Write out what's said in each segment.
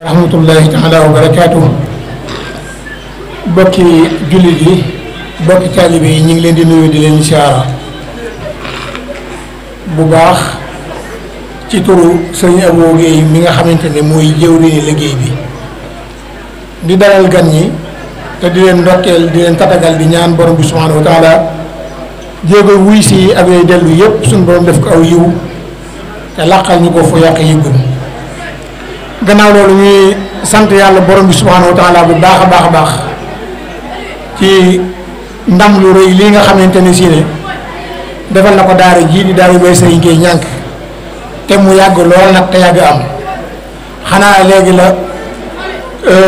rahmatullahi taala wa barakaatu. bokki jullit yi bokki taalibe yi ñu ngi leen di nuyu di leen siyaara bu baax ci turu sëñ Abou Guèye mi nga xamante ne mooy jëwriñu liggéey bi di dalal gan ñi te di leen ndokkeel di leen tatagal di ñaan borom bi subhaanahu wa taala jéego wuy si ak yooyu dellu yëpp suñu borom def ko aw yiw te làqal ñu ko fu yàq yëggul. gannaaw loolu ñuy sant yàlla borom bi subhaanahu wa taala bu baax a baax ci ndam lu rëy lii nga xamante ne si ne defal na ko daara jii di daara Baye Serigne Gueye ñànk te mu yàgg lool nag te yàgg am xanaa léegi la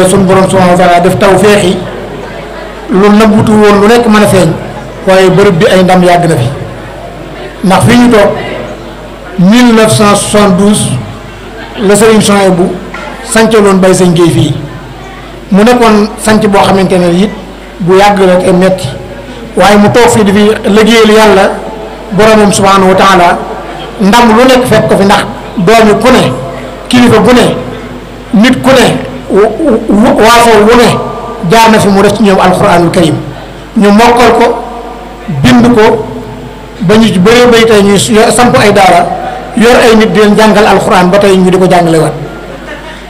suñu borom subhaanahu wa taala def taw feexi lu nëbbutu woon lu nekk mën a feeñ waaye bërëb bi ay ndam yàgg na fi ndax fii ñu toog 1972 la Serigne Souhaïbou sancaloon Baye Serigne Gueye fii mu nekkoon sanc boo xamante ne it bu yàgg la te metti waaye mu toog fii di fi liggéeyal yàlla boromam subhaanahu wa taala ndam lu nekk fekk ko fi ndax doomi ku ne kilifa bu ne nit ku ne waasoo wu ne jaar na fi mu def ci ñoom alquranul karim ñu mokkal ko bind ko ba ñu bëree bay tey ñuy samp ay daara yor ay nit di leen jàngal alxuraan ba tey ñu di ko jàngale waat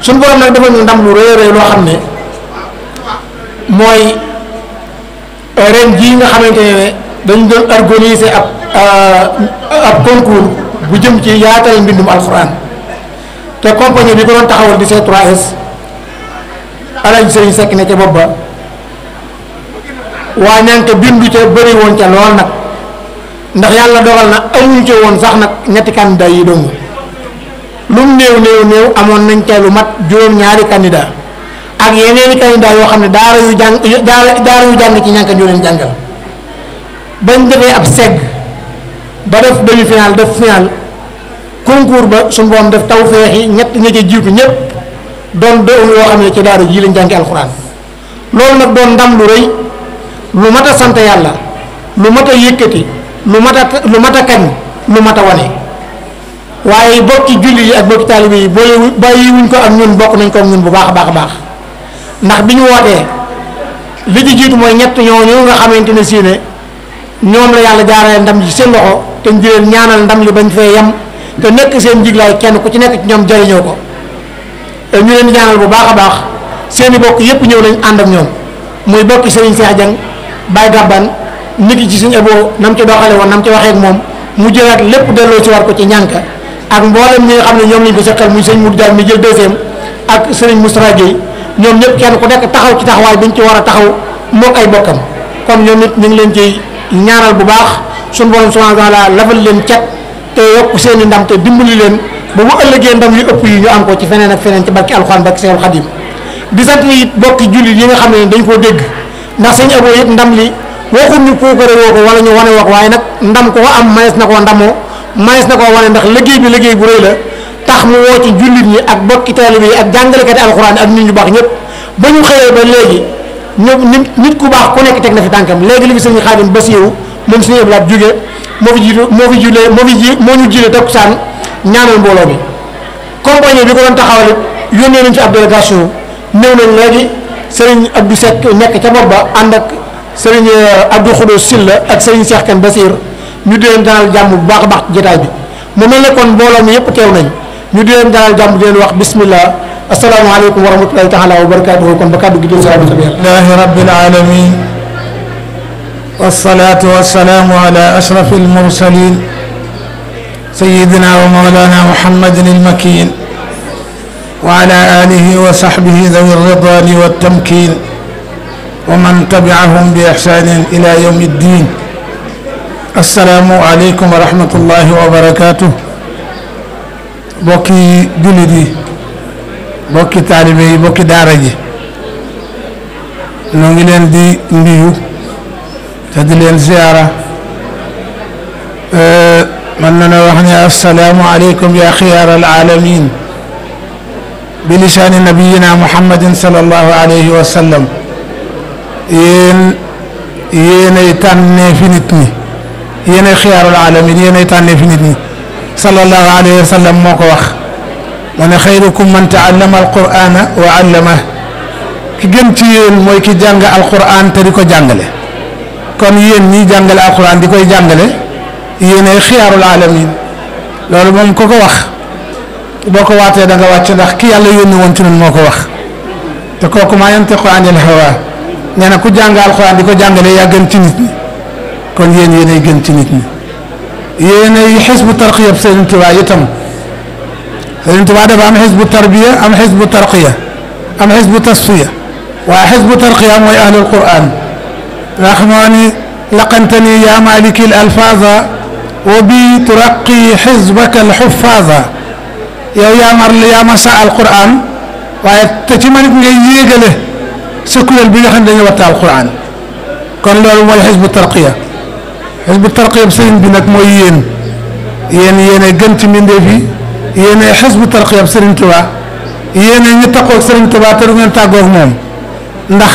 suñu borom nag dafa ñu ndam lu rëy rëy loo xam ne mooy ren jii nga xamante ne dañu doon organiser ab concours bu jëm ci yaatal mbindum alxuraan te compagnie bi ko doon taxawal di C3S Alaaji Sëriñ Sekk ne ca bopp ba waa ñaan te bindu ca bëri woon ca lool nag ndax yàlla dogal na amuñ ca woon sax nag ñetti candidat yi dong lu mu néew amoon nañ ca lu mat juróom-ñaari candidat ak yeneeni candidat yoo xam ne daara yu jàng ci ñànk ñoo leen jàngal bañ defee ab segg ba def demi final def final concours ba suñu borom def taw feexi ñett ña ca jiitu ñëpp doon doom yoo xam ne ci daara ji lañ jàngi alxuraan loolu nag doon ndam lu rëy lu mat a sant yàlla lu mat a yëkkati lu mat a kañ lu mat a wane waaye bokki julli yi ak bokki taalibe yi boole bàyyi wuñ ko ak ñun bokk nañ ko ak ñun bu baax a baax ndax bi ñu wootee li ci jiitu mooy ñett ñooñu nga xamante ne si ne ñoom la yàlla jaarale ndam ji seen loxo te ñu di leen ñaanal ndam li bañ fee yem te nekk seen njiglaay kenn ku ci nekk ci ñoom jariñoo ko ñu leen di ñaanal bu baax a baax seeni bokk yépp ñëw nañ ànd ak ñoom muy bokki Serigne Cheikh Dieng Baye Gabban nit ki ci suñu Abo nam ci doxale woon nam ci waxee ak moom mu jëlaat lépp delloo ci war ko ci ñànk ak mboolem ñi nga xam ne ñoom lañ ko seqal muy sëñ Moudou Diagne mi jël deuxième ak Serigne Moustapha Guèye ñoom ñëpp kenn ku nekk taxaw ci taxawaay bi ñu ci war a taxaw mook ay bokkam kon ñoom nit ñu ngi leen ci ñaanal bu baax suñu borom subhanahu wa taala lafal leen cat te yokk seen i ndam te dimbali leen ba bu ëllëgee ndam yu ëpp yi ñu am ko ci feneen ak feneen ci barki alxuraan barki Seexul Xadim di sant it bokki jullit yi nga xam ne dañ koo dégg ndax sëñ Abo it ndam li waxul ñu puukare woo ko wala ñu wane wax waaye nag ndam ko am manees na koo ndamoo manees na koo wane ndax liggéey bi liggéey bu rëy la tax mu woo ci jullit ñi ak bokki taalibe yi ak jàngalekati alxuraan ak nit ñu baax ñëpp ba ñu xëyee ba léegi ñëpp nit ku baax ku nekk teg na fi tànkam léegi li fi sëñ Xaadim Basiiru moom suñu Ablaat jóge moo ñu jiite takkusaan ñaanal mbooloo bi compagnie bi ko doon taxawal it yónnee nañ ci ab délégation ñëw nañ léegi Serigne Abdou Seck nekk ca bopp ba ànd ak Serigne Abdou Khoudous Silla ak Serigne Cheikh Kane Basir ñu di leen dalal jàmm bu baax a baax jotaay bi mu mel ne kon mbooloo mi yëpp teew nañ ñu di leen dalal jàmm di leen wax bismillah asalaamaaleykum wa rahmatulahi taala wa barakatuhu kon ba kàddu gi di alhamdulillahi rabbil alamin wassalatu wassalamu ala ashrafil mursalin sayyidina wa mawlana muhammadin al-makin wa ala alihi wa sahbihi dhawi ar-ridwani wat-tamkin wa man tabi'ahum bi ihsanin ila yawmi ddin assalaamu aleykum wa rahmatullahi wa barakatuh bokki jullit yi bokki taalibe yi bokki daara ji noo ngi leen di nuyu te di leen ziyaara man na wax ne assalaamu aleykum ya xiyaar alaalamin bi lisaani nabiyina muhammadin sallallahu alayhi wa sallam yéenay tànnee fi nit ñi yéenay xiyaar alaalamin yéenay tànnee fi nit ñi sallallahu alayhi wa sallam moo ko wax ma ne xayrukum man taallama alqur'ana wa allama ki gën ci yéen mooy ki jàng alqur'an te di ko jàngale kon yéen ñi jàngale alqur'an di koy jàngale yéen ay xiyaarul alamin loolu moom ko wax boo ko waatee da nga wàcc ndax ki yàlla yónni woon ci ñun moo ko wax te kooku maa yantiqu anil hawa nee na ku jàng alqur'an di ko jàngale yaa gën ci nit ñi kon yéen yéenay gën ci nit ñi yéenay xisbu tarqiya Sëriñ Tuubaa itam Sëriñ Tuubaa dafa am xisbu tarbiya am xisbu tarqiya am xisbu tasfiya waaye xisbu tarqiya mooy ahlul qur'an ndax moo ni laqantani yaa maliki l alfaza wa bi turaqi xisbaka alxufaza yow yaa ma sa alquran waaye te ci man it ngay yéegale sa kuréel bi nga xam ne dañuy watta alquran kon loolu mooy xisbu tarqiya xisbu tarqiya sëriñ bi nag mooy yéen gën ci mbindeef yi yéenay xisbu tarqiya Sëriñ Tuubaa yéenay ñu taqoog Sëriñ Tuubaa te du ngeen tàggoog moom ndax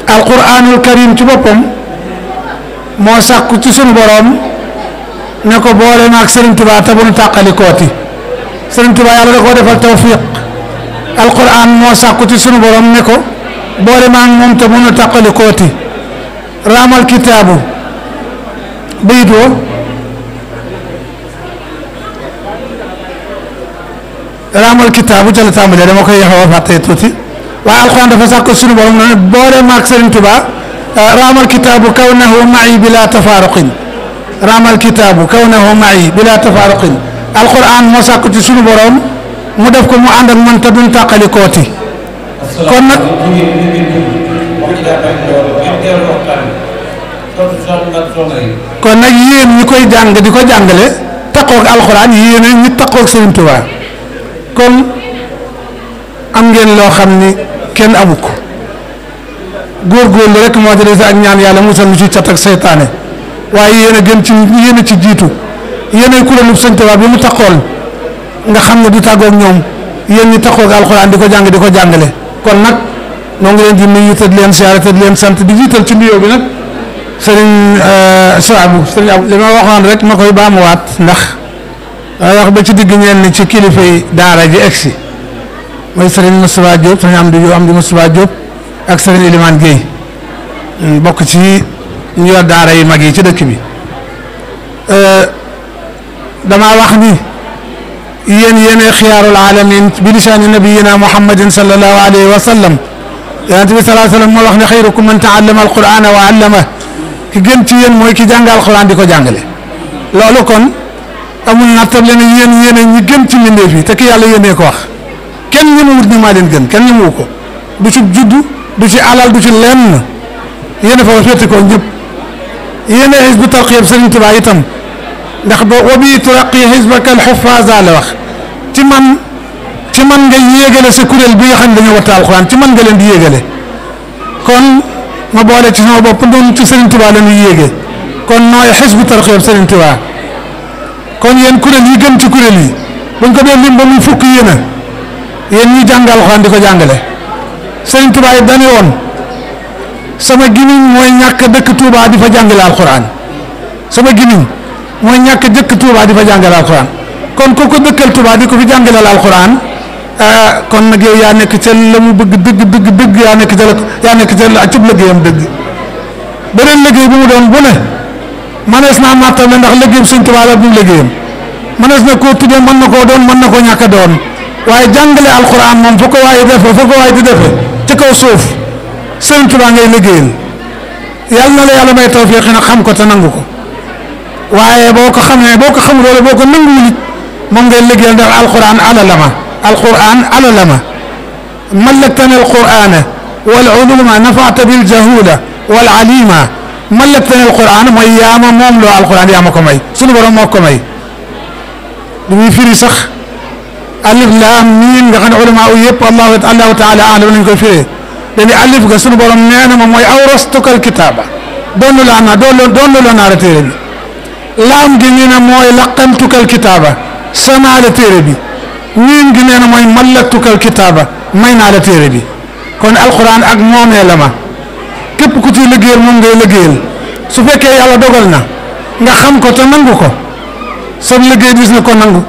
alquranul karim ci boppam moo sàkku ci sunu boroom ne ko boole maag Sëriñ Tuubaa te bu nu tàqali kooti Sëriñ Tuubaa yàlla da koo defal tawfiq alquran moo sàkku ci sunu boroom ne ko boole maag moom te bu nu tàqali kooti raamal kitaabu bayitoo raamal kitaabu ca la tàmbalee dama koy yaxaw a fàtte tuuti waaye alxuraan dafa sax ko suñu borom ne boole maag Sëriñ Tuubaa raamal kitaabu kawnahu ma'i bila tafaaruqin raamal kitaabu kawnahu ma'i bila tafaaruqin alxuraan moo sàkk ci suñu borom mu def ko mu ànd ak man te duñ tàqali kooti kon nag yéen ñi koy jàng di ko jàngale taqoog alxuraan yéen ñi taqoog Sëriñ Tuubaa kon am ngeen loo xam ni kenn amu ko góorgóorlu rek moo ci des ak ñaan yàlla musal lu ci cat ak seytaane waaye yéen a gën ci yéen a ci jiitu yéen ay kuréelu Sëriñ Tuubaa bi mu taxool nga xam ne du tàggoog ñoom yéen ñi taxoog alxuraan di ko jàng di ko jàngale kon nag noo ngi leen di nuyu te di leen siyaare te di leen sant di jiital ci nuyoo bi nag sëriñ Souhaïbou sëriñ Abou li ma waxoon rek ma koy baamuwaat ndax wax ba ci digg ñenn ci kilifa yi daara ji egsi mooy sëriñ Moustapha Diop sëriñ Amdi Moustapha Diop ak sëriñ Elimane Guèye bokk ci ñu yor daara yi mag yi ci dëkk bi damaa wax ni yéenay xiyaarul alamin bi lisaani nabiyina muhammadin sallallahu alayhi wa sallam yonent bi sallallahu alayhi wa sallam moo wax ne xayrukum man taallama alqur'ana wa allama ki gën ci yéen mooy ki jàng alquran di ko jàngale loolu kon amul nattable ne yéen ñi gën ci mbindeef yi te ki yàlla yéenee ko wax kenn ñemewut ni maa leen gën kenn ñemewu ko du ci juddu du ci alal du ci lenn yéen a fa féete ko ñëpp yéen a xisbu tarqiya Sëriñ Tuubaa itam ndax ba wa bi turaqi xisbaka alxufaza la wax ci man nga yéegale sa kuréel bi nga xam ne dañoo watta alxuraan ci man nga leen di yéegale kon ma boole ci sama bopp noonu ci Sëriñ Tuubaa la ñuy yéege kon nooy xisbu tarqiya Sëriñ Tuubaa kon yéen kuréel yi gën ci kuréel yi buñ ko doon lim ba muy fukk yéen ñi jàng alxuraan di ko jàngale Sëriñ Tuubaa yi dañu woon sama gimiñ mooy ñàkk dëkk Tuubaa di fa jàngale alxuraan sama gimiñ mooy ñàkk dëkk Tuubaa di fa jàngale alxuraan kon ku ko dëkkal Tuubaa di ko fi jàngale alxuraan kon nag yow yaa nekk ca la mu bëgg dëgg yaa nekk ca la cib liggéeyam dëgg beneen liggéey bu mu doon bu ne manees naa nattale ndax liggéeyam Sëriñ Tuubaa la bu mu liggéeyam manees na koo tuddee mën na koo doon mën na koo ñàkk a doon waaye jàngale alxuraan moom fa ko waaye di defe ci kaw suuf Sëriñ Tuubaa ngay liggéeyal yàlla na la yàlla may tawfiq nag xam ko te nangu ko waaye boo ko xamee boo ko xamul wala boo ko nanguwul it moom ngay liggéeyal ndax alxuraan alalama mallaktani alqur'ana wal uluma nafaata bil jahula wal alima mallaktani alqur'ana mooy yaama moom loo alxuraan yaa ma ko may sunu borom moo ko may du muy firi sax alif laam miim nga xam ne ulama u yëpp allahu taala alam lañ koy firee dañuy alif ga sunu borom nee na ma mooy awrastukal kitaaba doon la naa la téere bi laam gi ñu ne mooy laqantukal kitaaba sanaa la téere bi miim gi nee na mooy malaktukal kitaaba may naa la téere bi kon alquran ak moomee la ma képp ku ci liggéeyal moom ngay liggéeyal su fekkee yàlla dogal na nga xam ko te nangu ko sa liggéey bis na ko nangu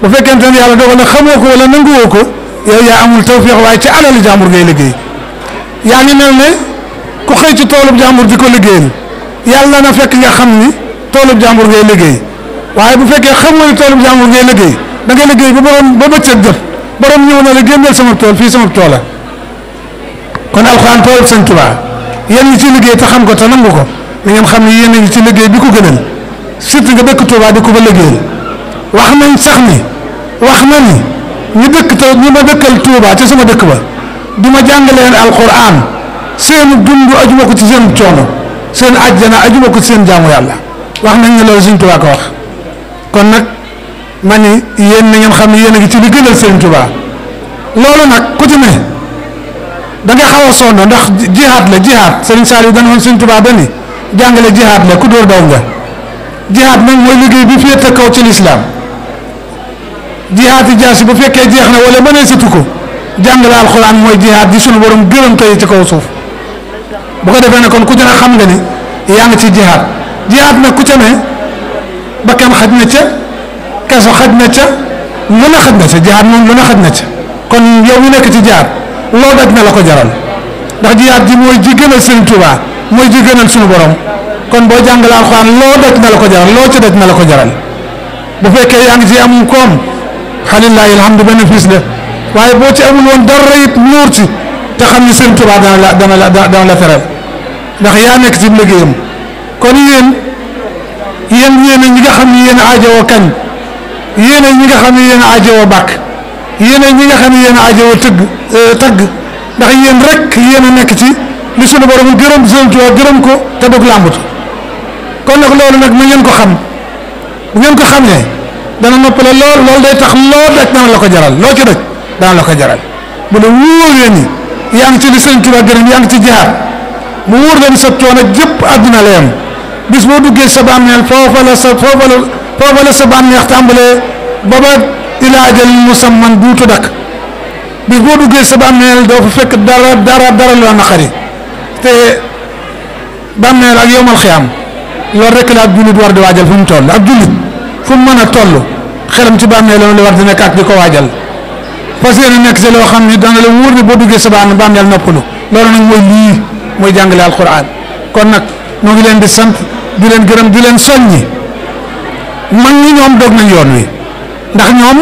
bu fekkente ne yàlla dogal na xamoo ko wala nanguwoo ko yow yaa amul tawfiix waaye ci alali jàmbur ngay liggéey yaa ngi mel ne ku xëy ci toolub jàmbur di ko liggéeyal yàlla na fekk nga xam ni toolub jàmbur ngay liggéey waaye bu fekkee xamoo ni toolub jàmbur ngay liggéey da ngay liggéey ba borom ba bëccëg jot borom ñëw na la génneel sama tool fii sama toola kon alxuraan toolub Sëñ Tuubaa yéen ñi ci liggéey te xam ko te nangu ko da ngeen xam ne yéen a ngi ci liggéey bi ko gënal surtout nga dëkk Tuubaa di ko ba liggéeyal wax nañ sax ni wax na ni ñu dëkk te ñu ma dëkkal Tuubaa ci sama dëkk ba di ma jàngaleen alxuraan seen dund ajuma ko ci seen coono seen àjjana ajuma ko ci seen jaamu yàlla wax nañ ne loolu Sëñ Tuubaa ko wax kon nag ma ni yéen na ngeen xam ne yéen a ngi ci li gënal Sëñ Tuubaa loolu nag ku ci ne da nga xaw a sonn ndax jihaad la jihaad Sëriñ Saliou dana woon Sëñ Tuubaa dani jàngale jihaad la ku dóor daw nga jihaad nag mooy liggéey bi féete kaw ci lislaam jihaad yi jaasi bu fekkee jeex na wala mënee satu ko jàngale alxuraan mooy jihaad di sunu borom gërëm tey ci kaw suuf bu ko defee ne kon ku ci ne xam nga ni yaa ngi ci jihaad jihaad nag ku ca ne bakkan xaj na ca kaso xaj na ca lu ne xaj na ca jihaad moom lu ne xaj na ca kon yow mi nekk ci jihaad loo daj na la ko jaral ndax jihaad ji mooy ji gënal Sëriñ Tuubaa mooy ji gënal sunu borom kon boo jàngale alxuraan loo daj na la ko jaral loo ci daj na la ko jaral bu fekkee yaa ngi ci am koom xalillaahi alhamdu bénéfice la waaye boo ci amul woon dara it nuur ci te xam ni Sëriñ Tuubaa dana la teral ndax yaa nekk ci liggéeyam kon yéen ñi nga xam ni yéen a aajowoo kañ yéen ñi nga xam ni yéen a aajowoo bàkk yéen ñi nga xam ni yéen a aajowoo tagg ndax yéen rek yéen a nekk ci li sunu borom gërëm Sëriñ Tuubaa gërëm ko te dug làmbatu kon nag loolu nag na ngeen ko xam bu ngeen ko xamee dana noppale lool day tax loo daj dana la ko jaral loo ci daj dana la ko jaral bu la wóoree ni yaa ngi ci li Sëriñ Tuubaa gërëm yaa ngi ci jihaad mu wóor leen sa coono jëpp àdduna la yem bis boo duggee sa bàmmeel foofa la sa bànneex tàmbalee ba ba ilaa ajalin musamman duutu dakk bis boo duggee sa bàmmeel doo fa fekk dara loo naqari te bàmmeel ak yowmal xiyaam loolu rek la ab jullit war di waajal fu mu toll ab jullit fu mu mën a toll xelam ci bàmmeel la war di nekk ak di ko waajal parce que nekk ci loo xam ni dana la wóor ni boo duggee sa bàmmeel noppalu loolu nag mooy lii mooy jàngale alquran kon nag ñoo ngi leen di sant di leen gërëm di leen soññi mag ñi ñoom dog nañ yoon wi ndax ñoom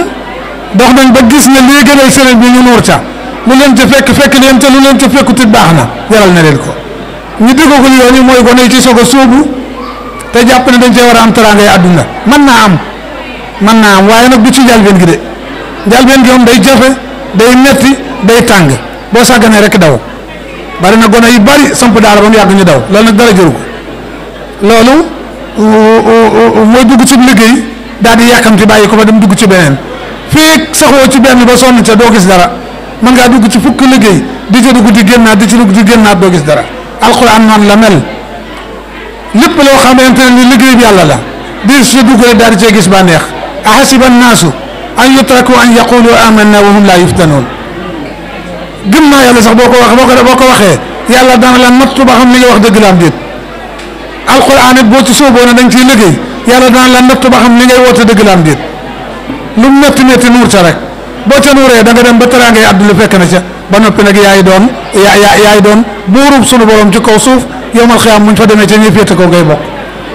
dox nañ ba gis ne lii gënal sëriñ bi ñu nuur ca lu leen ca fekk leen te lu leen ca fekkut baax na jaral na leen ko ñu déggagul yoon yi mooy gone yi ci soog a sóobu te jàpp ne dañ cee war a am teraangay àdduna mën naa am waaye nag du ci njalbeen gi de njalbeen gi moom day jafe day metti day tàng boo sàgganee rek daw bari na gone yu bari samp daara ba mu yàgg ñu daw loolu nag dara jëru ko loolu mooy dugg ci liggéey daal di yàkkamti bàyyi ko ba dem dugg ci beneen fii saxoo ci benn ba sonn ca doo gis dara mën ngaa dugg ci fukk liggéey di ca dugg di génnaat di ci dugg di génnaat doo gis dara alxuraan noonu la mel lépp loo xamante ne ni liggéey bi yàlla la di si dugg rek daal di cee gis bànneex ahasiba annaasu an yutraku an yaqulu amanna wa hum la yuftanuun gëm naa yàlla sax boo ko waxee yàlla dana la nattu ba xam li nga wax dëgg la am déet alxuraan it boo ci sooboo ne dañ ciy liggéey yàlla dana la nattu ba xam li ngay woote dëgg la am déet lu mu métti nuur ca rek boo ca nuuree da nga dem ba teraangay àdduna fekk na ca ba noppi nag yaay doon buurub sunu borom ci kaw suuf yowmal xiyaam muñ fa demee ca ñuy féete ko ngay bokk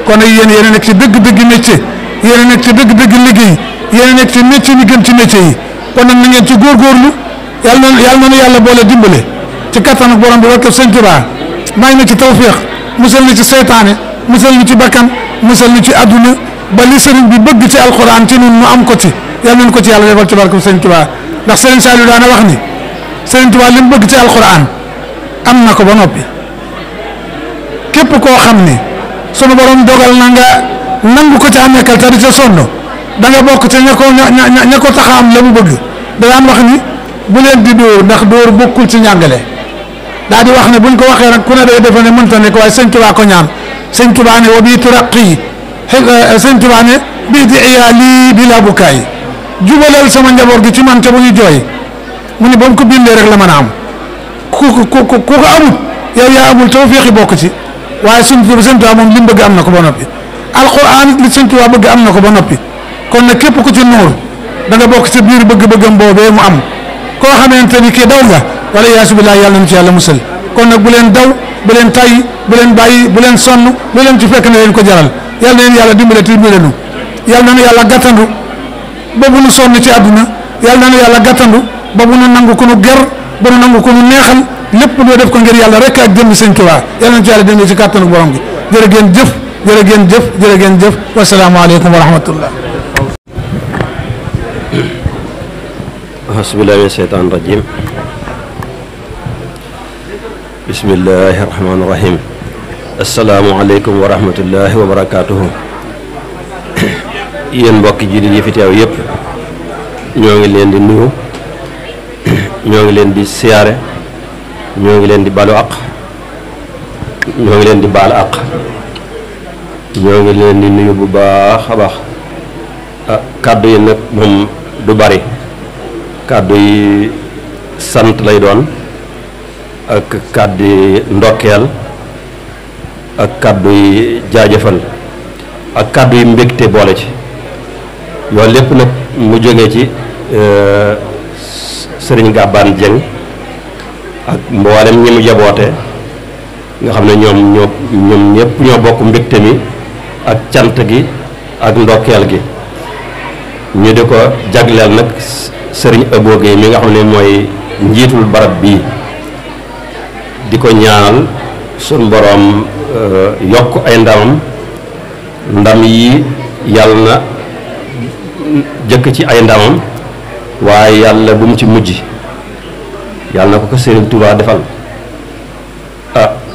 kon nag yéen a nekk ci dëgg-dëgg métier yéen a nekk ci dëgg-dëgg liggéey yéen a nekk ci métier mi gën ci métier yi kon nag na ngeen ci góorgóorlu yàlla na yàlla boole dimbale ci kattan ak borom bi barke Sëñ Tuubaa may na ci tawféex musal na ci seytaane musal na ci bakkan musal na ci àdduna ba li sëriñ bi bëgg ci alxuraan ci nun mu am ko ci yàlla nañ ko ci yàlla defal ci barke Sëñ Tuubaa ndax Sëriñ Saliou daana wax ni Sëriñ Tuubaa li mu bëgg ci alxuraan am na ko ba noppi képp koo xam ni sunu borom dogal na nga nangu ko ca nekkal te di ca sonn da nga bokk ca ña ko tax a am la mu bëgg da daan wax ni bu leen di dóor ndax dóor bokkul ci njàngale daa di wax ne buñ ko waxee nag ku ne day defe ne mënta nekk waaye Sëñ Tuubaa ko ñaan Sëñ Tuubaa ne wa bii turaqi Sëñ Tuubaa ne bii di iyaali bi la bukaay jubalal sama njaboot gi ci man te bu ñu jooy mu ne ba mu ko bindee rek la mën a am ku ko amul yow yaa amul tawfeexi bokk ci waaye Sëñ Tuubaa moom li mu bëgg am na ko ba noppi alxuraan li Sëñ Tuubaa bëgg am na ko ba noppi kon nag képp ku ci nuur da nga bokk sa biir bëgg-bëggam boobee mu am koo xamante ni kii daw nga wala yaasu billaah yàlla na ci yàlla musal kon nag bu leen daw bu leen tay bu leen bàyyi bu leen sonn lu leen ci fekk na leen ko jaral yàlla na leen yàlla dimbale te dimbale nu yàlla na yàlla gàttandu ba bu nu sonn ci àdduna yàlla na yàlla gàttandu ba bu nu nangu ko nu ger ba nu nangu ko nu neexal lépp loo def ko ngir yàlla rek ak jëmmi sëñ Tuubaa yàlla na ci yàlla dimbale ci kàttanu borom gi jërë ngeen jëf jërë ngeen jëf jërë ngeen jëf wasalaamaaleykum wa rahmatullah. bismillahi mina sheytaani rajim bismillahi rahmaani rahim asalaamualeykum wa rahmatullahi wa barakaatuhu. yéen mbokki jullit yi fi teew yëpp ñoo ngi leen di nuyu ñoo ngi leen di siyaare ñoo ngi leen di balu àq ñoo ngi leen di baal àq ñoo ngi leen di nuyu bu baax a baax kàddu yi nag moom du bari kàddu yi sant lay doon ak kàddu yi ndokkeel ak kàddu yi jaajëfal ak kàddu yi mbégte boole ci loolu lépp nag mu jógee ci sëriñ Gabbane Dieng ak mboolem ñi mu jaboote nga xam ne ñoom ñëpp ñoo bokk mbégte mi ak cant gi ak ndokkeel gi ñu di ko jagleel nag sëriñ Abo Gueye mi nga xam ne mooy njiitul barab bii di ko ñaanal sun boroom yokk ay ndam yi yàlla na jëkk ci ay ndamam waaye yàlla bu mu ci mujj yàlla na ko Sëriñ Tuubaa defal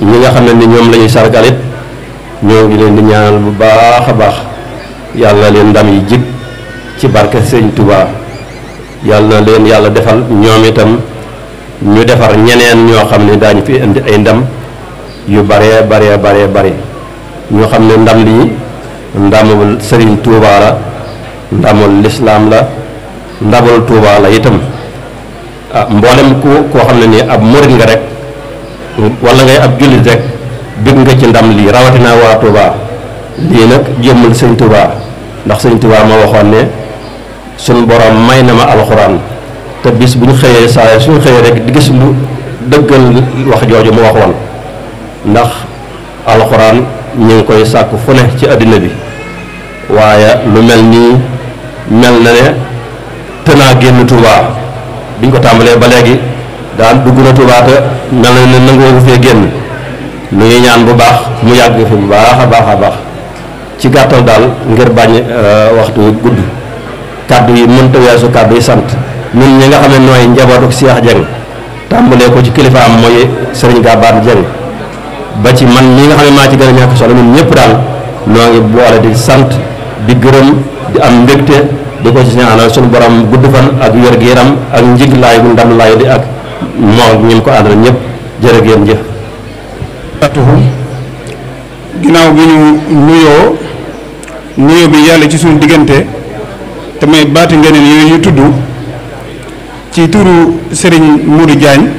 ñi nga xam ne ni ñoom la ñuy sargalit ñoo ngi leen di ñaanal bu baax a baax yàlla leen ndam yi jig ci barke Sëriñ Tuubaa yàlla na leen yàlla defal ñoom itam ñu defar ñeneen ñoo xam ne daañu fi indi ay ndam yu bare bare ñoo xam ne ndam lii ndamul Sëriñ Tuubaa la ndamul lislaam la ndamul Tuubaa la itam mboolem koo xam ne nii ab murit nga rek wala ngay ab jullit rek bëgg nga ci ndam lii rawatina waa Tuubaa lii nag jëmmul Sëriñ Tuubaa ndax Sëriñ Tuubaa ma waxoon ne suñ borom may na ma alxuraan te bis bu ñu xëyee saa suñu xëyee rek di gis lu dëggal wax jooju mu waxoon ndax alxuraan ñu ngi koy sàkku fu ne ci àddina bi waaye lu mel nii mel na ne tënaa génn Tuubaa biñ ko tàmbalee ba léegi daan dugg na Tuubaa te mel na ne nangoo ko fee génn mu ngi ñaan bu baax mu yàgg fi bu baax a baax ci gàttal daal ngir bañ waxtu gudd kàddu yi mënta weesu kàddu yi sant ñun ñi nga xam ne nooy njabootu Cheikh Dieng tàmbalee ko ci kilifaam mooy Sëriñ Gabbane Dieng ba ci man ñi nga xam ne maa ci gën a ñàkk solo ñun ñëpp daal noo ngi boole di sant di gërëm di am mbégte di ko ci ñaanal suñu borom gudd fan ak wér-gu-yaram ak njiglaay bu ndam laay di ak moo ñi ko àndal ñëpp jërë ngeen jëf. ginnaaw bi ñu nuyoo bi yàlla ci suñu diggante te may baati ngëneel yooyu ñu tudd ci turu Serigne Modou Diagne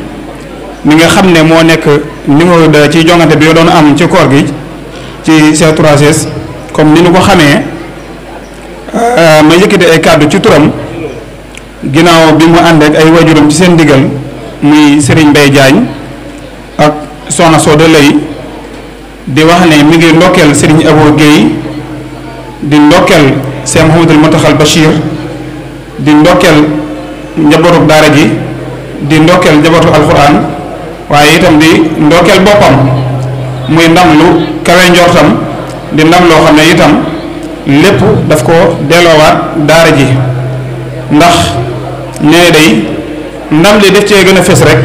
mi nga xam ne moo nekk numéro 2 ci jongante bi doon am ci koor gi ci C3S comme ni ñu ko xamee ma yëkkati ay kàddu ci turam ginnaaw bi mu ànd ak ay wajuram ci seen digal muy Serigne Mbaye Diagne ak Soxna Soda Lay di wax ne mi ngi ndokkeel Serigne Abo Gueye di ndokkeel Cheikh Mouhamadoul Mountakhal Bachir di ndokkeel njabootu daara ji di ndokkeel njabootu alxuraan waaye itam di ndokkeel boppam muy ndam lu kawe njortam di ndam loo xam ne itam lépp daf ko delloowaat daara ji ndax nee day ndam li def cee gën a fës rek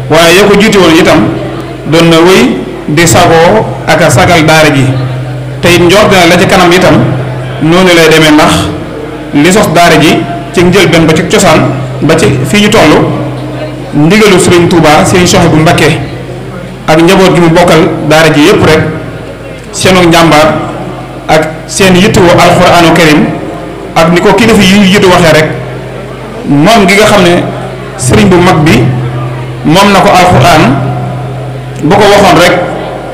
waaye ya ko jiitu woon itam doon na wéy di sagoo ak a sagal daara ji te it njort na la ci kanam itam noonu lay demee ndax li sos daara ji ci njëlbeen ba ci cosaan ba ci fii ñu toll ndigalu Serigne Touba Serigne Souhaïbou Mbacké ak njaboot gi mu bokkal daara ji yépp rek seenu njàmbaar ak seen yittewoo alxuraanu karim ak ni ko kilifa yi ñu jiitu waxee rek moom gi nga xam ne sëriñ bu mag bi moom na ko alxuraan bu ko waxoon rek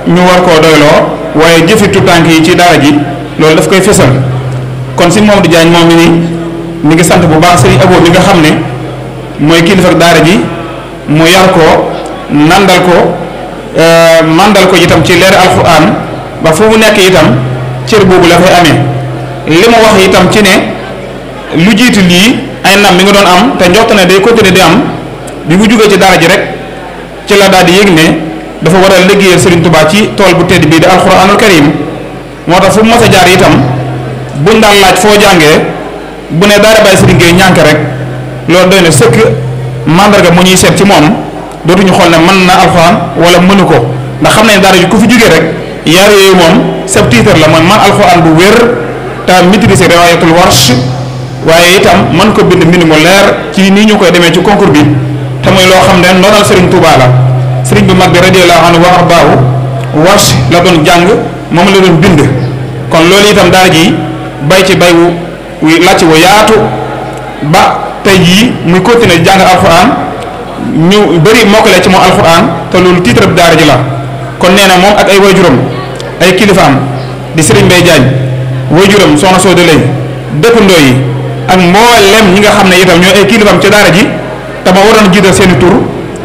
ñu war koo doyloo waaye jëfi tutànk yi ci daara ji loolu daf koy fësal kon si Modou Diagne moom mi ni mi ngi sant bu baax sëriñ Abo mi nga xam ne mooy kilifa ak daara ji mu yar ko nandal ko mandal ko itam ci leer alxuraan ba fu mu nekk itam cër boobu la fay amee li mu wax itam ci ne lu jiitu lii ay ndam mi nga doon am te njort ne day continuer di am bi mu jógee ci daara ji rek ci la daal di yëg ne dafa war a liggéeyal Serigne Touba ci tool bu tedd bii di alxuraanul karim moo tax fu mu mos a jaar itam buñ daan laaj foo jàngee bu ne daara bàyyi Serigne Gueye ñànk rek loolu doy na sëkk mandarga mu ñuy seet ci moom dootuñu xool ne mën na alxuraan wala mënu ko ndax xam nañ daara ji ku fi jógee rek yar yooyu moom sab tiitar la man alxuraan bu wér te maîtriser riwaayatul warsh waaye itam mën ko bind mbind mu leer ci nii ñu koy demee ci concours bi te muy loo xam ne noonal Serigne Touba la Serigne bu mag bi radiyallahu anhu wa ardaahu warsh la doon jàng moom la doon bind kon loolu itam daara ji bay ci bay wu làcc wu yaatu ba tey jii muy continuer jàng alxuraan ñu bëri mokkale ci moom alxuraan te loolu titre bi daara ji la kon nee na moom ak ay waajuram ay kilifaam di Serigne Mbaye Diagne waajuram soxna Sow de lay dëkkandoo yi ak mboolem ñi nga xam ne itam ñoo ay kilifaam ci daara ji te ma waroon jiital seeni tur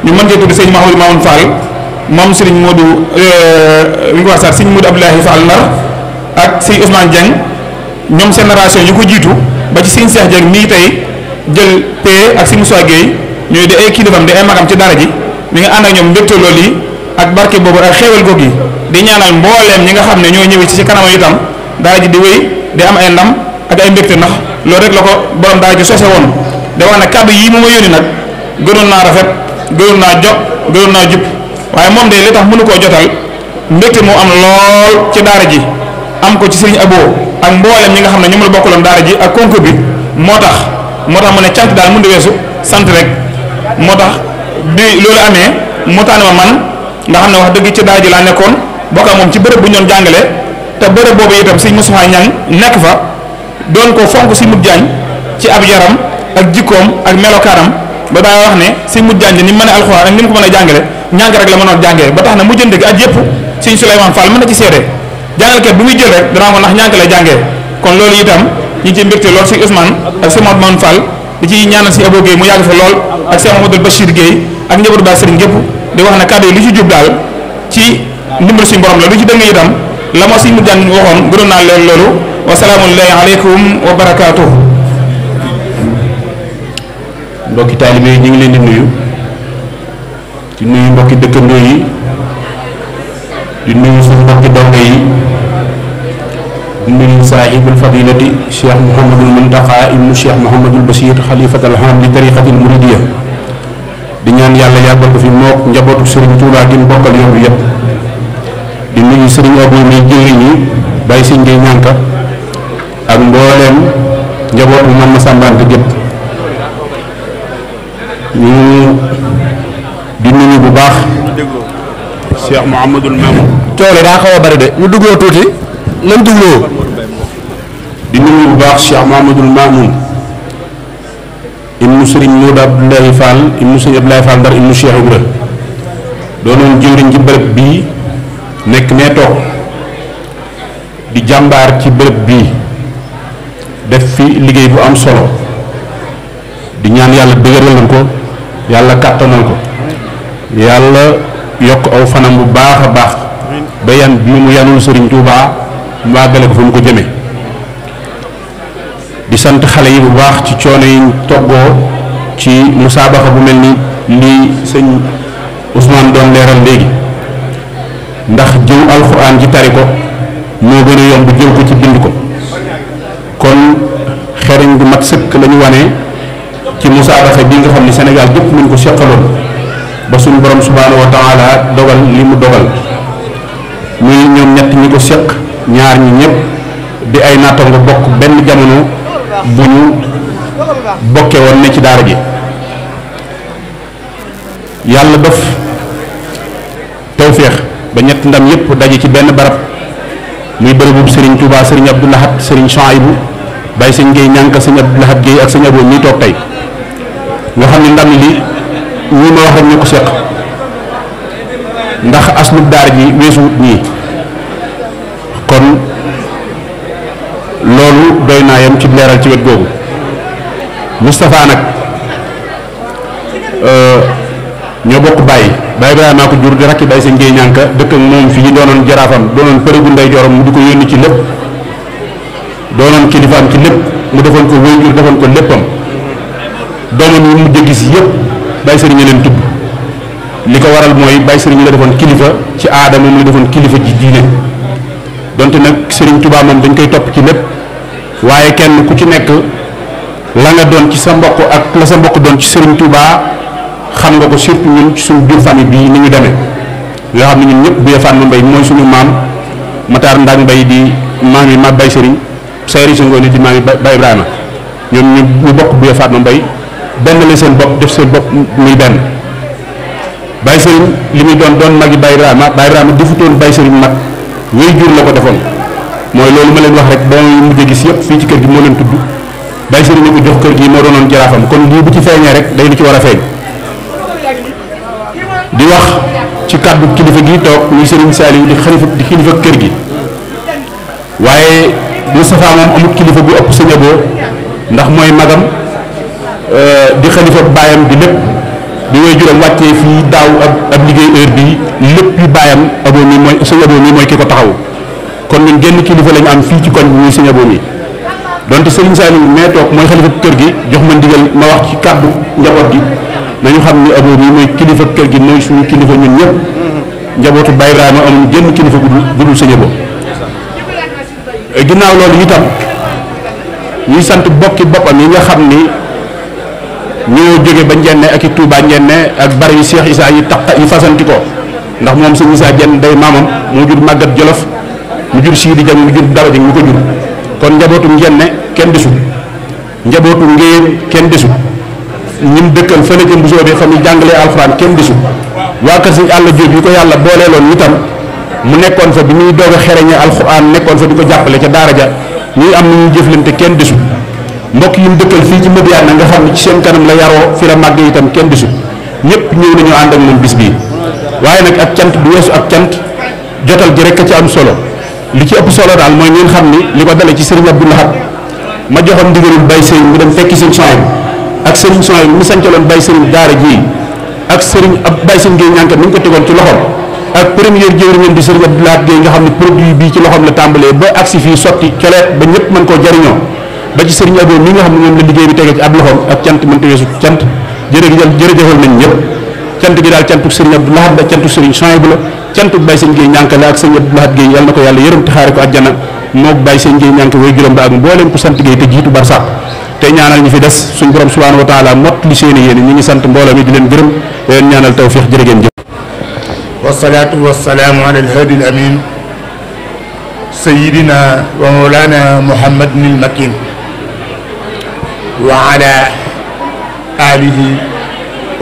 ñu mën cee tudd sëñ Mahamadou Mamoun Fall moom Serigne Modou li nga wax sax sëñ Modou Abdoulaye Fall Ndar ak sëñ Ousmane Dieng ñoom génération yu ko jiitu ba ci sëñ Cheikh Dieng mii tey jël paie ak sëñ Moussa Gueye ñooy di ay kilifam di ay magam ci daara ji mi nga ànd ak ñoom mbégte loolu yi ak barke boobu ak xéewal googu yi di ñaanal mbooleem ñi nga xam ne ñoo ñëwee ci kanamam itam daara ji di wéy di am ay ndam ak ay mbégte ndax loolu rek la ko borom daara ji sose woon da wax ne kàddu yi mu ma yónni nag gënoon naa rafet gënoon naa jot gënoon naa jub waaye moom de li tax mënu koo jotal mbégte moo am lool ci daara ji am ko ci Serigne Abo ak mbooleem ñi nga xam ne ñoom la bokkaloon daara ji ak concours bi moo tax mu ne cant daal mënu weesu sant rek moo tax bi loolu amee mu tànn ma man nga xam ne wax dëgg ci daara ji laa nekkoon bokk moom ci bërëb bu ñu doon jàngale te bërëb boobu itam sëñ Moustapha Niang nekk fa doon ko fonk si mut jaañ ci ab yaram ak jikkoom ak melokaanam ba daa wax ne si mut jaañ ni mu mën a alxuraan ak ni mu ko mën a jàngale ñàng rek la mënoon jàngee ba tax na mu jënd gi at yëpp sëñ Souleymane Fall mën na ci seede jàngalkat bu muy jël rek danaa ko ndax ñàng lay jàngee kon loolu itam ñu ngi ciy mbégte lool si Ousmane ak si Mamadou Mamoun Fall di ci ñaanal si Abo Gueye mu yàgg fa lool ak Cheikh Mamadou Bachir Gueye ak njabootu ba Serigne gépp di wax ne kàddu yi lu ci jub daal ci ndimbal suñu borom la lu ci dëng itam la ma si mu jàng waxoon gënoon naa leen loolu wasalaamullahi aleykum wa barakaatuh. mbokki taalibe yi ñu ngi leen di nuyu mbokki dëkkandoo yi di nuyu suñu mbokki donge yi di nuyu saahibul fadilati cheikh Mouhamadul Muntaqa ibnu cheikh Mouhamadul Bachir xalifatal ham li tariqatil muridiyya di ñaan yàlla yàggal ko fi mook njabootu Serigne Touba gi mu bokkal yoon bi yëpp di nuyu Serigne Abo mi jëwriñ yi bàyyi Serigne Gueye ñànka ak mbooleem njabootu man ma sàmbante gépp ñu di nuyu bu baax Cheikh Mouhamadul Mamoun coole daa xaw a bari de ñu dugloo tuuti nañ dugloo di nuyu bu baax Cheikh Mouhamadul Mamoun ibnu Serigne Modou Abdoulaye Fall ibnu Serigne Abdoulaye Fall Ndar ibnu Cheikh Ibra doonoon jëwriñ ci bërëb bii nekk nee toog di jàmbaar ci bërëb bii def fi liggéey bu am solo di ñaan yàlla dëgëral ko yàlla kàttanal ko yàlla yokk aw fanam bu baax a baax ba yan bi mu yanul Serigne Touba mu àggale ko fa mu ko jëme di sant xale yi bu baax ci coono yi toggoo ci musaabaxa bu mel ni lii sëñ Ousmane doon leeral léegi ndax jëw alxuraan ji tari ko moo gën a yomb jël ko ci bind ko kon xereñ bu mat sëkk la ñu wane ci musaabaxa bi nga xam ne Sénégal gépp muñ ko seqaloon ba suñu borom subhaanahu wa taala dogal li mu dogal muy ñoom ñett ñi ko seq ñaar ñi ñëpp di ay nattango bokk benn jamono bu ñu bokke woon ne ci daara ji yàlla def tawféex ba ñett ndam yëpp daje ci benn barab muy bërëbub Serigne Touba Serigne Abdou Lahad Serigne Chouaïbou Baye Serigne Gueye ñànk Serigne Abdou Lahad Gueye ak Serigne Abo ñuy toog tey nga xam ne ndam li ñi ma wax rek ñu ko seq ndax aslub daara ji weesuwut ñii kon loolu doy naa yam ci leeral ci wet googu Moustapha nag ñoo bokk bàyyi Baye Ibrahima ko jur di rakki Baye Sëñ Gueye ñànka dëkk ak moom fii doonoon jaraafam doonoon përigu ndey jorom mu di ko yónni ci lépp doonoon kilifaam ci lépp mu defoon ko wéyjur defoon ko léppam doomam yi mujj gis yëpp Baye Sëriñ leen tudd li ko waral mooy Baye Sëriñ la defoon kilifa ci aada moom la defoon kilifa ji diine donte nag Sëriñ Touba moom dañ koy topp ci lépp waaye kenn ku ci nekk la nga doon ci sa mbokk ak la sa mbokk doon ci Sëriñ Touba xam nga ko surtout ñun ci suñu biir famille bii ni ñu demee nga xam ne ñun ñëpp bu Fatma Mbaye mooy suñu maam Matar Ndak Mbaye di maam yi ma Baye Sëriñ Sayri si ngoone di maam yi Baye Ibrahima ñoom ñu bokk bu Fatma Mbaye benn la seen bopp def seen bopp muy benn Baye Sëriñ li muy doon magi Baye Ibrahima defutoon Baye Sëriñ mag wéy jur la ko defoon mooy loolu ma leen wax rek boo mujjee gis yëpp fii ci kër gi moo leen tudd Baye Sëriñ ni ko jox kër gi moo doonoon jaraafam kon lii bu ci feeñee rek day lu ci war a feeñ di wax ci kàddu kilifa gi toog muy Sëriñ Saliou di kilifa kër gi waaye Moustapha moom amut kilifa bu ëpp Sëñ Abo ndax mooy magam di xalifa baayam di lépp di woy juróom wàccee fii daaw ab liggéey heure bi lépp yu baayam Abo mi mooy Sëñ Abo mi mooy ki ko taxaw kon ñun genn kilifa lañu am fii ci koñ bi muy Sëñ Abo mi donte Sëriñ Saliou mee toog mooy xalifa kër gi jox ma ndigal ma wax ci kàddu njaboot gi nañu xam ni Abo mi mooy kilifa kër gi mooy suñu kilifa ñun ñëpp njabootu Baye Ibrahima amuñu genn kilifa gu dul Sëñ Abo ginnaaw loolu itam ñuy sant bokki boppam yi nga xam ni ñoo jóge ba njenne ak i Touba njenne ak bari yu Cheikh Issa yi tax yi fasanti ko ndax moom Sëñ Issa Dieng day maamam moo jur Màggat Jolof mu jur Sidi Dieng mu jur Daba Dieng mu ko jur kon njabootu njenne kenn desul njabootu ngéen kenn desul ñim dëkkal fële ca Mbusoo bi xam ni jàngalee alxuraan kenn desul waa kër Sëñ Alla Jóob yi ko yàlla booleeloon itam mu nekkoon fa bi muy doog a xereñe alxuraan nekkoon fa di ko jàppale ca daara ja ñuy am ni ñuy jëflante kenn desul mbokk yi mu dëkkal fii ci Madiyana nga xam ne ci seen kanam la yaroo fi la màgg itam kenn desul ñëpp ñëw nañu ànd ak moom bis bii waaye nag ak cant du weesu ak cant jotal ji rek a ci am solo li ci ëpp solo daal mooy ngeen xam ni li ko dale ci Serigne Abdou Lahad ma joxoon ndigalul Baye Serigne mu dem fekki Serigne Sohaybu ak Serigne Sohaybu mu sancaloon Baye Serigne daara ji ak Serigne ab Baye Serigne Gueye ñànkat ni ñu ko tegoon ci loxoom ak première jëwriñam di Serigne Abdou Lahad Gueye nga xam ne produit bii ci loxoom la tàmbalee ba agsi fii sotti coleet ba ñëpp mën koo jariñoo ba ci Serigne Abo mi nga xam ne moom la liggéey bi tege ci ab loxoom ak cant mënta weesu cant jërëjëfal nañ ñëpp cant gi daal cantuk Serigne Abdou Lahad la cantuk Serigne Sohaybu la cantuk Baye Serigne Gueye ñànk la ak Serigne Abdou Lahad Gueye yàlla na ko yàlla yërëm te xaare ko àjjana mook Baye Serigne Gueye ñànk way juróom ba ak mbooleem ku sant Gueye te jiitu barsàq te ñaanal ñu fi des suñ borom subhanahu wa taala mott li seeni yéene ñi ngi sant mbooloo mi di leen gërëm di leen ñaanal tawfiix jërë ngeen jëf والصلاة والسلام على الهادي الأمين سيدنا ومولانا محمد المكين وعلى آله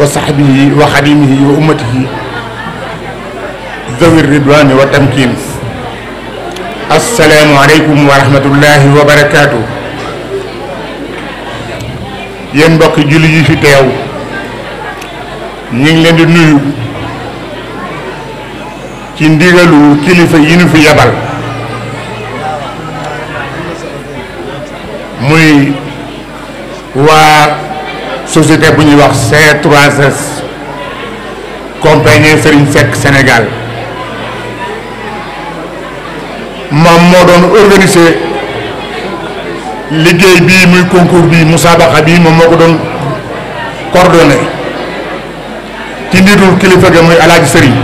وصحبه وخديمه وأمته ذوي الرضوان والتمكين السلام عليكم ورحمة الله وبركاته yéen mbokk julli yi fi teew ñu ngi leen di nuyu ci ndigalu kilifa yi ñu fi yabal muy waa société bu ñuy wax C3S compagnie Serigne Seck Sénégal moom moo doon organiser liggéey bii muy concours bii musaabaqa bii moom moo ko doon coordonné ci ndiitul kilifa ga muy Alaaji Sëriñ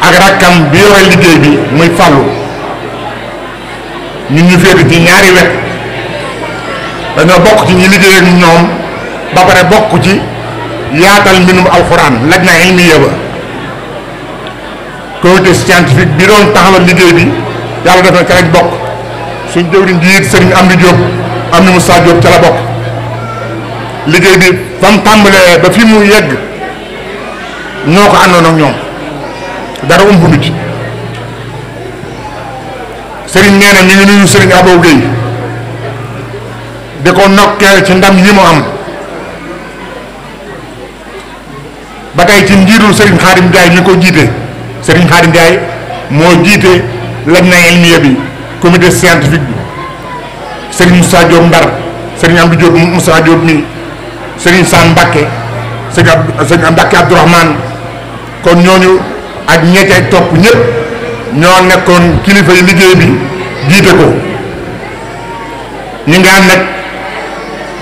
ak rakkam bi yore liggéey bi muy Fallou ñun ñu féete ci ñaari wet dañoo bokk ci ñi liggéey ak ñoom ba pare bokk ci yaatal mbindum alxuraan laj na ilmiya ba comité scientifique bi doon taxawal liggéey bi yàlla def na ca lañ bokk suñ jëwriñ ji it Sëriñ Amdi Diop am ni Moussa Diop ca la bokk liggéey bi fa mu tàmbalee ba fi mu yegg ñoo ko àndoon ak ñoom dara umbu ci Sëriñ nee na mi ngi nuyu Sëriñ Abo Gueye di ko nokkeel ci ndam yi mu am ba tey ci njiitul Sëriñ Xaadim Ndiaye mi ko jiite Sëriñ Xaadim Ndiaye moo jiite laj na ilmiya bi comité scientifique bi Serigne Moussa Diop Ndar sëriñ Amdi Diop Moussa Diop mi sëriñ Sam Mbacke sëriñ Mbacke Abdourahmane kon ñooñu ak ñettee topp ñëpp ñoo nekkoon kilifa yi liggéey bi jiite ko ñu ngi ànd nag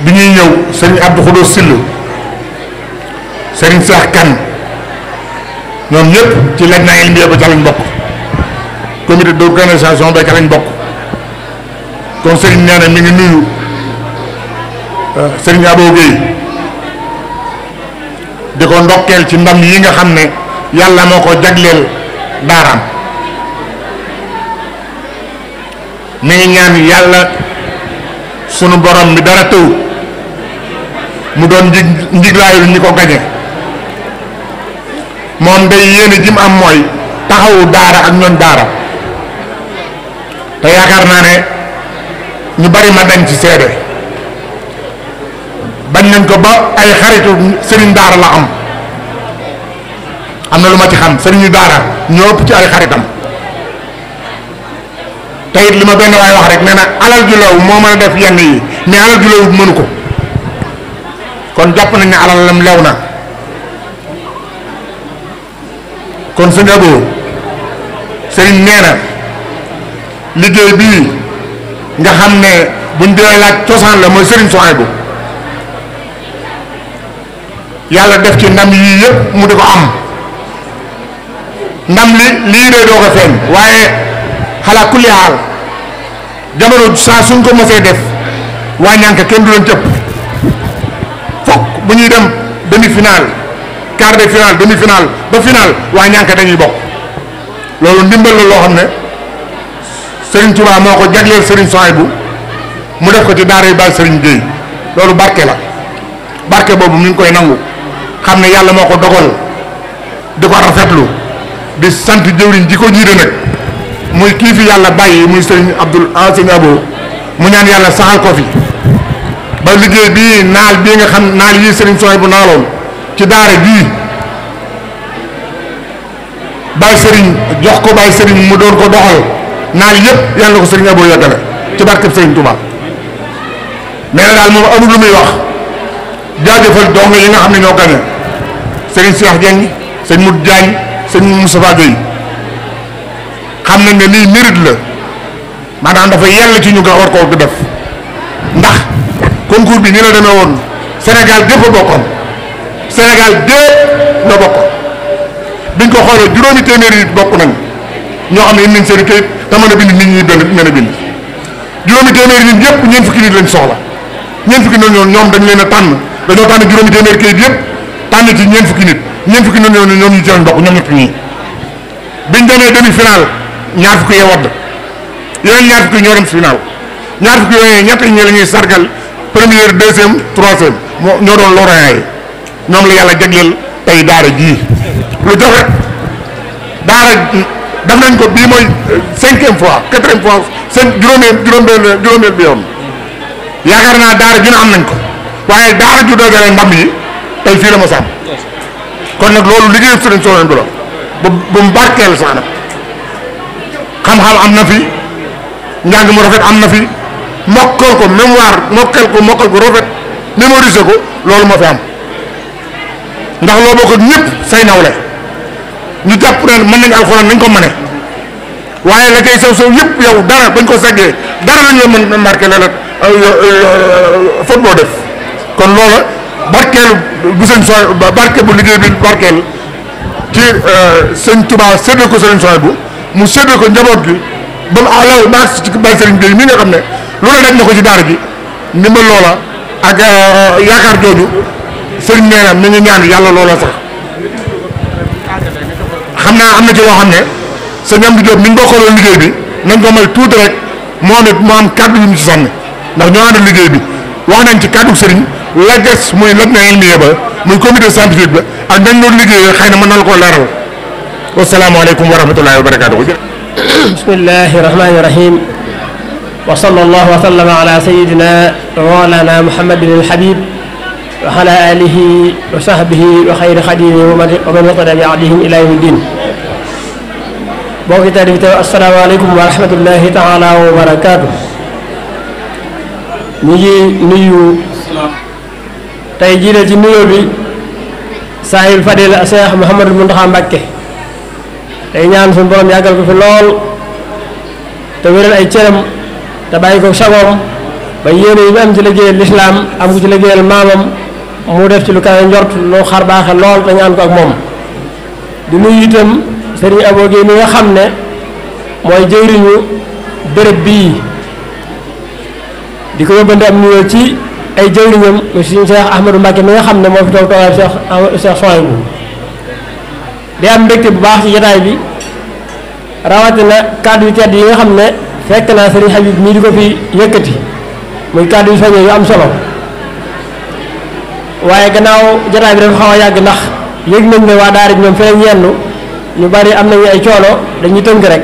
bi ñuy ñëw sëriñ Abdou Khoudous Sill sëriñ Cheikh Kane ñoom ñëpp ci laaj naa ilmiya ba ca lañ bokk comité d'organisation ba ca lañ bokk kon sëriñ nee na mi ngi nuyu sëriñ Abo Gueye di ko ndokkeel ci ndam yi nga xam ne yàlla moo ko jagleel daaraam mi ngi ñaan yàlla sunu borom bi dara tëw mu doon njiglaayul ñi ko gañe moom day yéene ji mu am mooy taxawu daara ak ñoon daara te yaakaar naa ne ñu bari ma dañ ci seede bañ nañ ko ba ay xaritu sëriñ daara la am na lu ma ci xam sëriñu daara ñoo ëpp ci ay xaritam te it li ma benn waay wax rek nee na alal ju lew moo mën a def yenn yi mais alal ju lewut mënu ko kon jàpp nañ ne alalam lew na kon sëñ Abo sëriñ nee na liggéey bii nga xam ne buñ dee laaj cosaan la mooy sëriñ Souhaïbou yàlla def ci ndam yii yëpp mu di ko am ndam lii dee doo ko feeñ waaye xalaa kulli xaal jamono saa suñ ko mosee def waa ñànk kenn du leen cëpp fokk bu ñuy dem demi-finale quart de finale demi-finale ba finale waa ñànk dañuy bokk loolu ndimbal la loo xam ne Serigne Touba moo ko jagleel Serigne Souhaïbou mu def ko ci daara yu Baay Serigne Gueye loolu barke la barke boobu mi ngi koy nangu xam ne yàlla moo ko dogal di ko rafetlu di sant jëwriñ ji ko jiite nag muy kii fi yàlla bàyyi muy Serigne Serigne Abo mu ñaan yàlla saxal ko fi ba liggéey bii naal bii nga xam naal yi Serigne Souhaïbou naaloon ci daara bii Baay Serigne jox ko Baay Serigne mu doon ko doxal naal yëpp yàlla ko Serigne Abo yàggale ci barkeb Serigne Touba nee na daal moom amul lu muy wax jaajëfal dong yi nga xam ne ñoo gañe Serigne Cheikh Dieng sëñ Mout Diagne sëñ Moustapha Gueye xam nañ ne lii mérite la maanaam dafa yell ci ñu nga war koo def ndax concours bi ni la demee woon Sénégal gépp a bokkoon Sénégal gépp la bokk biñ ko xoolee juróomi téeméeri nit bokk nañ ñoo xam ne indi nañ seen i kayit te mën a bind nit ñi mën a bind juróomi téeméeri nit yëpp ñeent fukki nit lañ soxla ñeent fukki nit ñoom dañ leen a tànn dañoo tànn juróomi téeméeri kayit yëpp tànn ci ñeent fukki nit ñoom ñu ci lañ bokk ñoom ñett ñii biñ demee demi final ñaar fukki yee wadd yeneen ñaar fukki ñoo dem final ñaar fukki yooyu ñett ñi la ñuy sargal première deuxième troisième ñoo doon lauréat yi ñoom la yàlla jagleel tey daara jii lu jafe daara def nañ ko bii mooy 5e fois 4e fois juróomeel bi yoon yaakaar naa daara ju ne am nañ ko waaye daara ju dogale ndam yi tey fii la ma sàmm kon nag loolu liggéeyu Serigne Souhaïbou la bu mu barkeel sax nag xam-xam am na fi njàng mu rafet am na fi mokkal ko mémoire mokkal ko rafet mémoriser ko loolu moo fi am ndax loo bokk ak ñëpp say nawle ñu jàpp ne mën nañ alxuraan nañ ko mëne waaye la koy sew yëpp yow dara bañ ko seggee dara lañ la mën marqué la faute boo def kon loola barkeelu bu sëñ Souhaïbou barke bu liggéey bi barkeel ci sëñ Touba séddal ko Serigne Souhaïbou mu séddal ko njaboot gi ba mu alaw maag ci Baye Serigne Gueye mi nga xam ne loolu daj na ko ci daara ji ndimbal loola ak yaakaar jooju sëriñ nee na mi ngi ñaan yàlla loola sax xam naa am na ci loo xam ne sëñ Amdi Diop mi ñu bokkaloon liggéey bi nañ ko may tuuti rek moo ne mu am kàddu yu mu ci sànni ndax ñoo àndal liggéey bi wax nañ ci kàddu sëriñ la des muy laj na ilmiya ba muy comité scientifique ba ak nañ doon liggéeyee xëy na mën na la koo leeral wasalaamaaleykum wa rahmatullahi wa barakaatuhu. bismillahi rahmani rahim wa sallallahu wa sallama ala sayidina wa mawlana muhammadin alhabib wa ala alihi wa sahbihi wa xayri xadimi wa man iqtada bi ahdihim ila yawmi din bokki tari bi assalaamu aleykum wa rahmatullahi taala wa barakaatuh ñu ngi nuyu tey jiite ci nuyoo bi saahibul fadila Cheikh Mouhamadou Mountakha Mbacké tey ñaan suñu borom yàggal ko fi lool te wéral ay cëram te bàyyi ko sagoom ba yéene yi mu am ci liggéeyal lislaam am ko ci liggéeyal maamam mu def ci lu kawe njort lu xar baaxe lool te ñaan ko ak moom di nuyu itam Serigne Abo Guèye mi nga xam ne mooy jëwriñu béréb bii di ko yóbbante am nuyoo ci ay jëwriñam mu Serigne Cheikh Ahmadou Mbacké mi nga xam ne moo fi toog toogaay Cheikh Souhaïbou di am mbégte bu baax ci jotaay bi rawatina kàddu yu tedd yi nga xam ne fekk naa Serigne Habib mii di ko fi yëkkati muy kàddu yu soññee yu am solo waaye gannaaw jotaay bi dafa xaw a yàgg ndax yëg nañ ne waa daara bi ñoom fi lañ yendu ñu bari am nañu ay coono dañuy tënk rek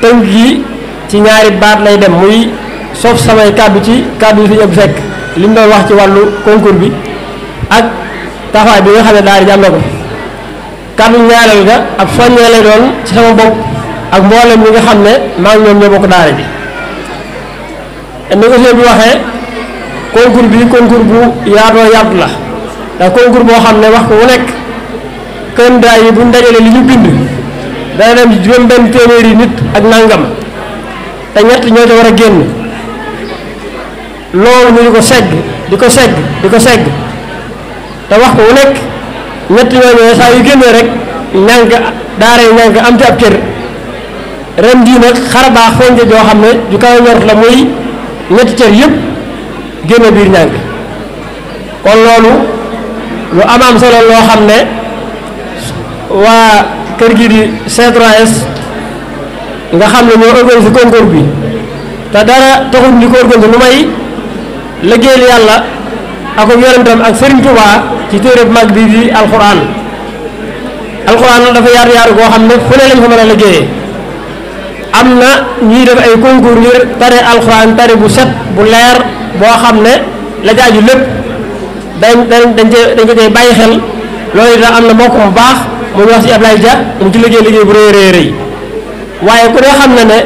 tënk gi ci ñaari baat lay dem muy sof samay kàddu ci kàddu yu fi ëpp fekk li mu doon wax ci wàllu concours bi ak taxawaay bi nga xam ne daara ji am na ko kàddu ñaareel ga ab soññee lay doon ci sama bopp ak mboolem ñi nga xam ne maa ngi ñoom ñoo bokk daara ji ni ko sëñ bi waxee concours bi concours bu yaatoo yaatu la ndax concours boo xam ne wax ko wu nekk candidat yi buñ dajalee li ñu bind dana dem ci juróom benn téeméeri nit ak nangam te ñett ñoo ca war a génn loolu ñu di ko segg di ko segg di ko segg te wax ko wu nekk ñett ñooñu saa yu génnee rek ñànk daara yi ñànk am ci ab cër ren jii nag xar baax feeñ ca joo xam ne ju kaw ñort la muy ñetti cër yëpp génne biir ñànk kon loolu lu am solo loo xam ne waa kër gi di C3S nga xam ne ñoo organisé concours bi te dara taxul ñu ko organisé lu may liggéeyal yàlla ak yonentam ak Serigne Touba ci téere bu mag bi di alxuraan dafa yaatu yaatu koo xam ne fu ne lañ fa mën a liggéeyee am na ñuy def ay concours ngir tare alxuraan tare bu set bu leer boo xam ne la jaaju lépp dañ ko cay bàyyi xel loolu itam am na mbokk mu baax mu ñu wax ci Ablaye Dia mu ci liggéey bu rëy rëy waaye ku ne xam na ne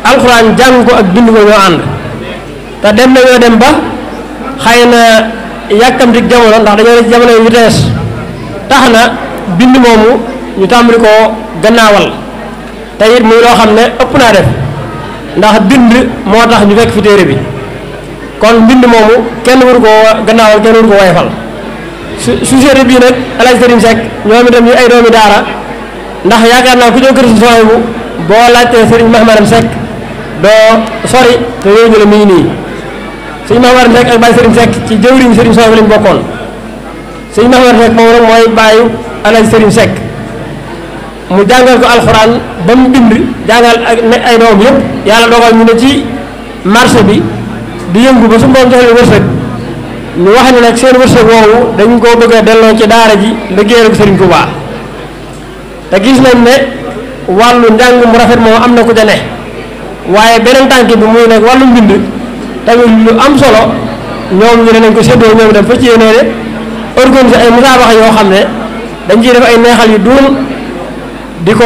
alxuraan jàng ko ak bind ko ñoo ànd te dem nañoo dem ba xëy na yàkkamti jamono ndax dañoo ne ci jamono yu vitesse tax na bind moomu ñu tàmbali koo gannaawal te it muy loo xam ne ëpp naa def ndax bind moo tax ñu fekk fi téere bi kon mbind moomu kenn waru koo gannaawal kenn waru ko woyofal société bii nag El Hadj Serigne Seck ñoom itam ñu ay doomi daara ndax yaakaar naa ku ñëw kër si Souhaïbou boo laajtee Serigne Mahmaram Seck doo sori te yooyu ñu la mi ngi nii Serigne Mahmaram Seck ak Baye Serigne Seck ci jëwriñ Serigne Souhaïbou lañ bokkoon Serigne Mahmaram Seck moom rek mooy bàyyi El Hadj Serigne Seck mu jàngal ko alxuraan ba mu bind jàngal ak ay doom yëpp yàlla dogal ñu ne ci marché bi di yëngu ba su mboom jox leen wërsëg ñu wax ne nag seen wërsëg woowu dañ koo bëgg a delloo ci daara ji liggéeyal ko Serigne Touba te gis nañ ne wàllu njàng mu rafet moom am na ku ca ne waaye beneen tànk bi muy nag wàllu mbind tamit lu am solo ñoom ñu ne nañ ko séddoo ñoom dem fa ci yéene de organiser ay musaabaxa yoo xam ne dañ ciy def ay neexal yu duun di ko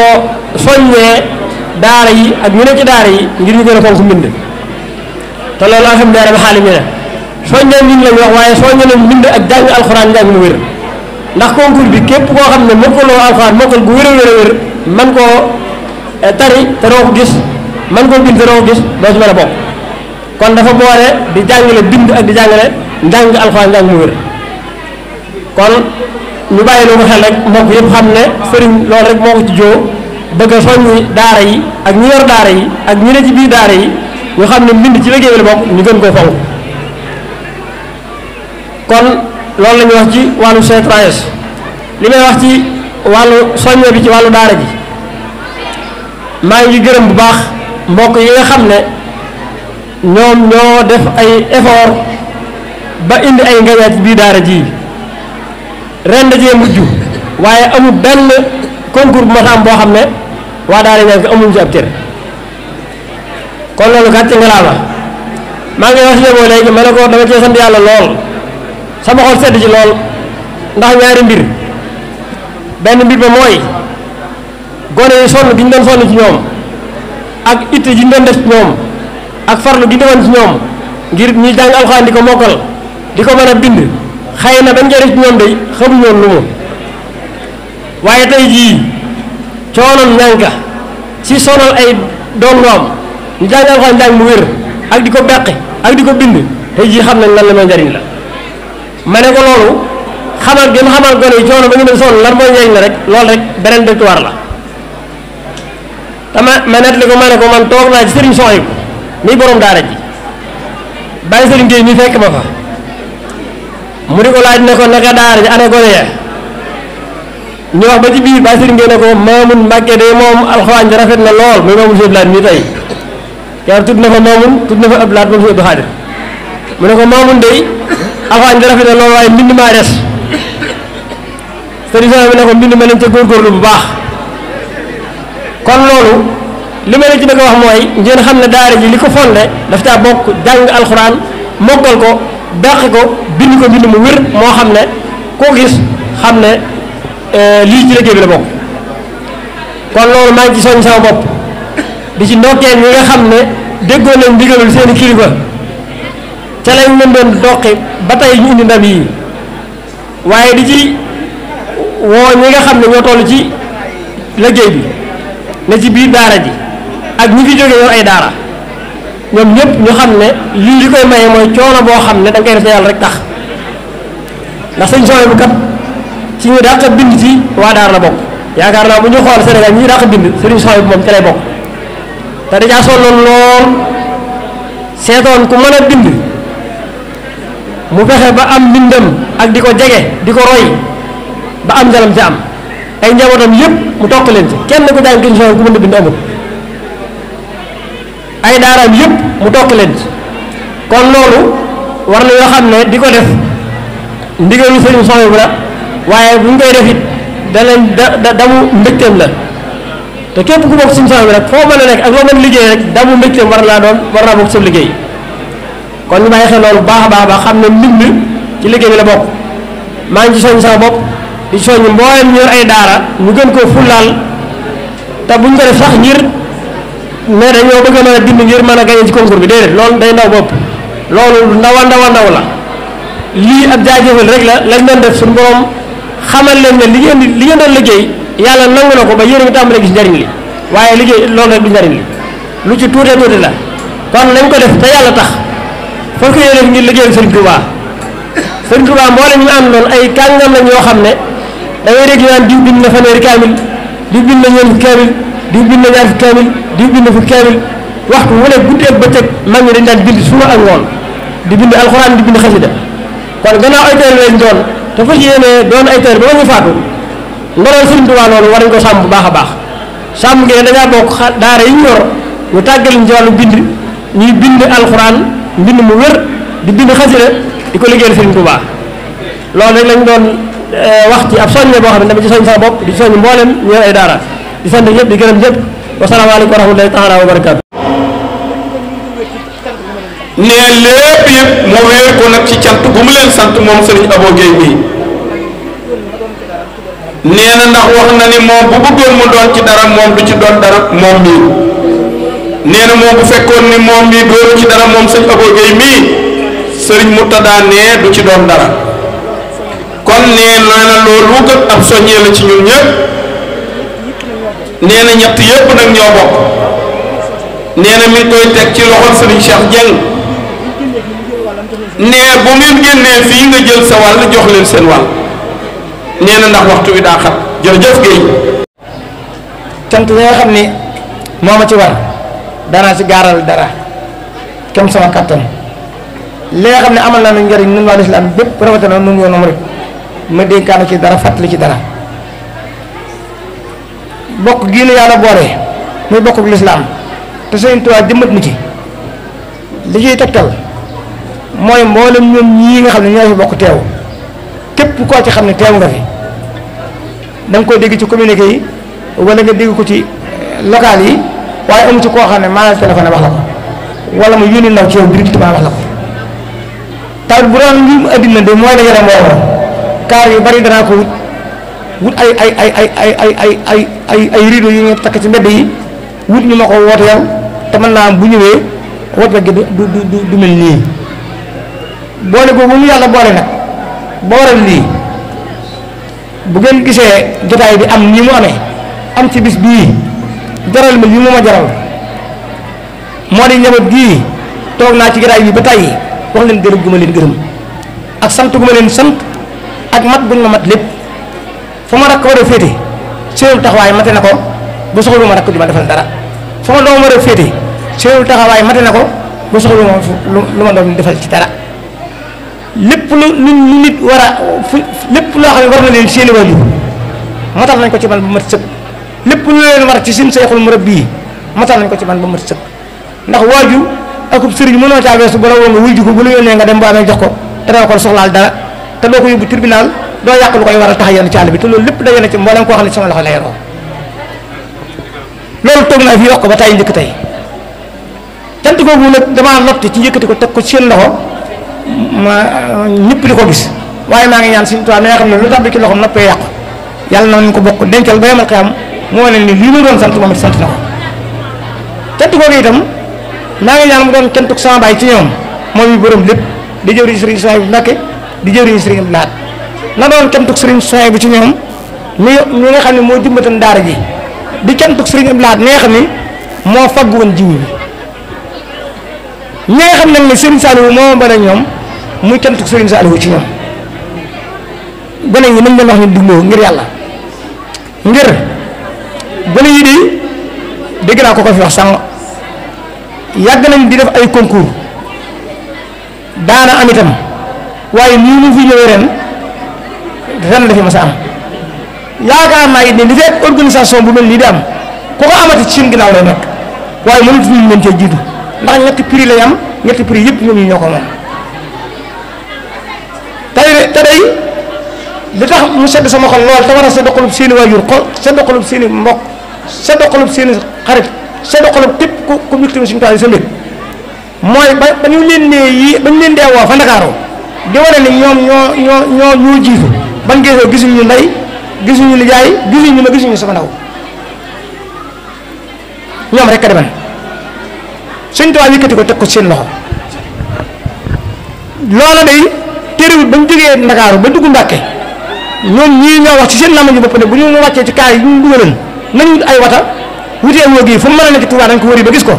soññee daara yi ak ñu ne ci daara yi ngir ñu gën a fonk mbind te loolu alhamdulilah rabbil aalamiin soññee mbind lañu wax waaye soññee nañ mbind ak jàng alxuraan njàng mu wér ndax concours bi képp koo xam ne mokkaloo alxuraan mokkal gu wér a wér a wér man koo tari te doo ko gis man koo bind te doo ko gis doo ci mën a bokk kon dafa boole di jàngale bind ak di jàngale njàng alxuraan njàng mu wér kon ñu bàyyi loo ko xel rek mbokk yëpp xam ne sëriñ loolu rek moo ko ci joo bëgg a soññi daara yi ak ñi yor daara yi ak ñi ne ci biir daara yi ñu xam ne mbind ci liggéey bi la bokk ñu gën koo fonk kon loolu la ñuy wax ci wàllu C3S li may wax ci wàllu soññe bi ci wàllu daara ji maa ngi gërëm bu baax mbokk yi nga xam ne ñoom ñoo def ay effort ba indi ay ngañaat ci biir daara ji ren dajee mujj waaye amul benn concours bu ma am boo xam ne waa daara ñànk amuñ ci ab cër kon loolu gàcce ngalaama maa ngi wax si boo léegi ma ne ko dama cee sant yàlla lool sama xol sedd ci lool ndax ñaari mbir benn mbir ba mooy gone yi sonn gi ñu doon sonn ci ñoom ak itte ji ñu doon def ci ñoom ak farlu gi defoon ci ñoom ngir ñuy jàng alxuraan di ko mokkal di ko mën a bind xëy na bañ koy def ci ñoom day xamuñoon lu mu waaye tey jii coonoon ñànka ci sonal ay dongoom ñu jàng alxuraan jàng mu wér ak di ko beqi ak di ko bind tey jii xam nañ lan la mooy njariñ la ma ne ko loolu xamal gën xamal gone yi coono ba ñu ne sonn lan mooy njariñ la rek loolu rek beneen victoire la dama ma nettali ko ma ne ko man toog naa ci sëriñ Soxaybu mii borom daara ji bàyyi sëriñ Géey mi fekk ma fa mu di ko laaj ne ko naka daara ji ana gone ya ñu wax ba ci biir bàyyi sëriñ Géey ne ko Maamun Mbàkke de moom alxuraan ji rafet na lool muy Maamun Abdou Lahad mi tey yaa tudd na fa Maamun tudd na fa Abdou Lahad moom si Abdou Xaadir mu ne ko Maamun de alxuraan ji rafet na lool waaye mbind maa des sëriñ Soxaybu bi ne ko mbind ma nañ ca góorgóorlu bu baax kon loolu li ma leen ci bëgg a wax mooy ngeen xam ne daara ji li ko fondé daf caa bokk jàng alxuraan mokkal ko beq ko bind ko bind mu wér moo xam ne koo gis xam ne lii ci liggéey bi la bokk kon loolu maa ngi ci soññ sama bopp di ci ndokkeel ñi nga xam ne déggoon nañ ndigalul seeni kilifa ca lañ leen doon doqi ba tey ñu indi ndam yi waaye di ci woo ñi nga xam ne ñoo toll ci liggéey bi ne ci biir daara ji ak ñi fi jóge yor ay daara ñoom ñëpp ñu xam ne lii li koy maye mooy coono boo xam ne da nga koy def yàlla rek tax ndax sëñ Soxaybu kat ci ñu dàq bind ci waa daara la bokk yaakaar naa bu ñu xool Sénégal ñi dàq bind sëriñ Soxaybu moom ci lay bokk te dajaa sonnoon lool seetoon ku mën a bind mu fexe ba am mbindam ak di ko jege di ko roy ba am njalam ci am ay njabootam yëpp mu toq leen ci kenn ku jàng sëriñ Soxaybu ku mën a bind amul ay daaraam yëpp mu toq leen ci kon loolu war na yoo xam ne di ko def ndigalu sëriñ Soxaybu la waaye bu ñu koy def it damu mbégteem la te képp ku bokk sëriñ Soxaybu rek foo mën a nekk ak loo mën liggéey rek damu mbégteem war naa bokk sa liggéey kon ñu bàyyi xel loolu baax a baax xam ne mbind ci liggéey bi la bokk maa ngi ci soññ sama bopp di soññ mboolem ñor ay daara ñu gën koo fullaal te buñ ko def sax ngir ne dañoo bëgg a mën a bind ngir mën a gañe ci concours bi déedéet loolu day ndaw bopp loolu ndaw la lii ab jaajëfal rek la lañ doon def suñu borom xamal leen ne li ngeen doon liggéey yàlla nangu na ko ba yéen a ngi tàmbalee gis njariñ li waaye liggéey loolu rek du njariñ li lu ci tuute la kon nañ ko def te yàlla tax foofu ko yéene ngir liggéeyal Sëriñ Tuubaa Sëriñ Tuubaa mboolem ñu àndoon ay kàngam lañ yoo xam ne da ngay dégg ñu naan diw bind na fanweeri kaamil diw bind na ñeent fukki kaamil diw bind na ñaar fukki kaamil diw bind na fukki kaamil waxtu wu ne guddi ak bëccëg mag ñi dañ daan bind suba ak ngoon di bind alxuraan di bind xasida kon gannaaw ay teel lañ doon te fas yéene doon ay teel ba ñu faatu ndoroon Sëriñ Tuubaa loolu war nañ ko sàmm bu baax a baax sàmm gi ne dañaa bokk daara yi ñu yor ñu tàggaliñ ci wàllu bind ñuy bind alxuraan mbind mu wér di bind xasida di ko liggéeyal Sëriñ Tuubaa loolu rek lañ doon wax ci ab soññe boo xam ne dama ci soññ sama bopp di soññ mboolem ñu yor ay daara di sant ñëpp di gërëm ñëpp wasalaamaaleykum wa rahmatullahi taala wa barakaatu. nee lépp yëpp mu wéer ko nag ci cant bu mu leen sant moom sëriñ Abo Guèye mii nee na ndax wax na ni moom bu bëggoon mu doon ci dara moom du ci doon dara moom mii nee na moom bu fekkoon ni moom mii dooru ci dara moom sëriñ Abo Guèye mii sëriñ Murtada nee du ci doon dara kon nee na loolu gën ab soññee la ci ñun ñëpp nee na ñett yëpp nag ñoo bokk nee na mi ngi koy teg ci loxol sëriñ Cheikh Dieng nee bu ngeen génnee fii nga jël sa wàll jox leen seen wàll nee na ndax waxtu wi daa xat jërëjëf Guèye. cant yi nga xam ni moo ma ci war danaa ci gaaral dara kem sama kattan li nga xam ne amal na nu njëriñ nun waa lislaam bépp rawatina nun yoonu murit ma dénkaanu ci dara fàttali ci dara bokk gii nu yàlla boole muy bokkuk lislaam te Sëriñ Tuubaa jëmmat nu ci li ciy tegtal mooy mboolem ñoom ñii nga xam ne ñoo fi bokk teew képp koo ci xam ne teew nga fi da nga koy dégg ci communiqué yi wala nga dégg ko ci local yi waaye amu ci koo xam ne maanaam téléphone wax la ko wala mu yónni ndaw ci yow directement wax la ko taw bu doon ñu addina de mooy da yaram woowu kaar yu bari danaa ko wut ay rideau yu ñu takk ci mbedd yi wut ñu ma ko wooteel te mën naa am bu ñëwee waj waj du mel nii boole boobu mu yàlla boole nag ba waral lii bu ngeen gisee jotaay bi am nii mu amee am ci bis bii jaral ma lii mu ma jaral moo di njaboot gii toog naa ci jotaay bi ba tàyyi wax leen gërëm gu ma leen gërëm ak sant gu ma leen sant ak mat buñ ma mat lépp fa ma rakk war a féete seenul taxawaay mate na ko ba soxlu ma rakk ju ma defal dara fa ma doom war a féete seenul taxawaay mate na ko ba soxlu ma lu ma doom defal ci dara lépp lu nit war a lépp loo xam ne war na leen seeni waajur matal nañ ko ci man ba mat sëkk lépp lu leen war ci seen seexul murabbi matal nañ ko ci man ba mat sëkk ndax waajur akub sëriñ mënoo caa weesu ba la woo nga wuy ji ko bu la yónnee nga dem ba amee jox ko te doo ko soxlaal dara te doo ko yóbbu tribunal doo yàq lu koy waral tax yenn ci àll bi te loolu lépp daje na ci mboolem koo xam ne sama loxo la yoroo loolu toog naa fi wax ko ba tay njëkk tey cant googu nag damaa lotti ci yëkkati ko teg ko ci seen loxo ma ñëpp di ko gis waaye maa ngi ñaan Sëriñ Tuubaa mi nga xam ne lu tax bi ci loxo noppee yàqu yàlla na ñu ko bokk dencal ba yemal xiyam moo ne ni lii mu doon sant moom it sant na ko cant googu itam maa ngi ñaan mu doon cantuk sama baay ci ñoom moom mi borom lépp di jëwriñ Sëriñ Souhaïbou Mbacké di jëwriñ Sëriñ Abdou Lahad na doon cantuk Sëriñ Souhaïbou ci ñoom mi nga xam ne moo jëmbatan daara ji di cantuk Sëriñ Abdou Lahad mi nga xam ne moo faggu woon jiw bi ñi nga xam nag ne Sëriñ Saliou moo bane ñoom muy cantuk Sëriñ Saliou ci ñoom gone yi nañ leen wax ñu digloo ngir yàlla ngir gone yi di dégg naa ko fi wax sànq yàgg nañ di def ay concours daana am itam waaye nii mu fi ñëwee ren la fi mas a am yaakaar naa it ne li fekk organisation bu mel nii di am ku ko amati ci seen ginnaaw lay nekk waaye mënut ñu leen cee jiitu ndax ñetti prix lay am ñetti prix yëpp ñoom ñoo ko moom te day li tax mu sedd sama xol lool te war a sedd xolub seeni waajur xol sedd xolub seeni mbokk sedd xolub seeni xarit sedd xolub képp ku victime suñu toile sa mbir mooy ba ñu leen nee yi ba ñu leen dee woo fa Ndakaaru di wane ni ñoom ñoo jiitu ban gisoo gisuñu ndey gisuñu nijaay gisuñu ma gisuñu sama ndaw ñoom rek a demal suñu toile yëkkati ko teg ko seen loxo loola day téerewut ba ñu jógee Ndakaaru ba dugg Mbàkke ñoom ñii ñoo wax ci seen làmmiñu bopp ne bu ñu wàccee ci kaay yi ñu dugaleen nañu ay wata wutee woo gi fu mu mën a nekk Tuubaa dañ ko wëri ba gis ko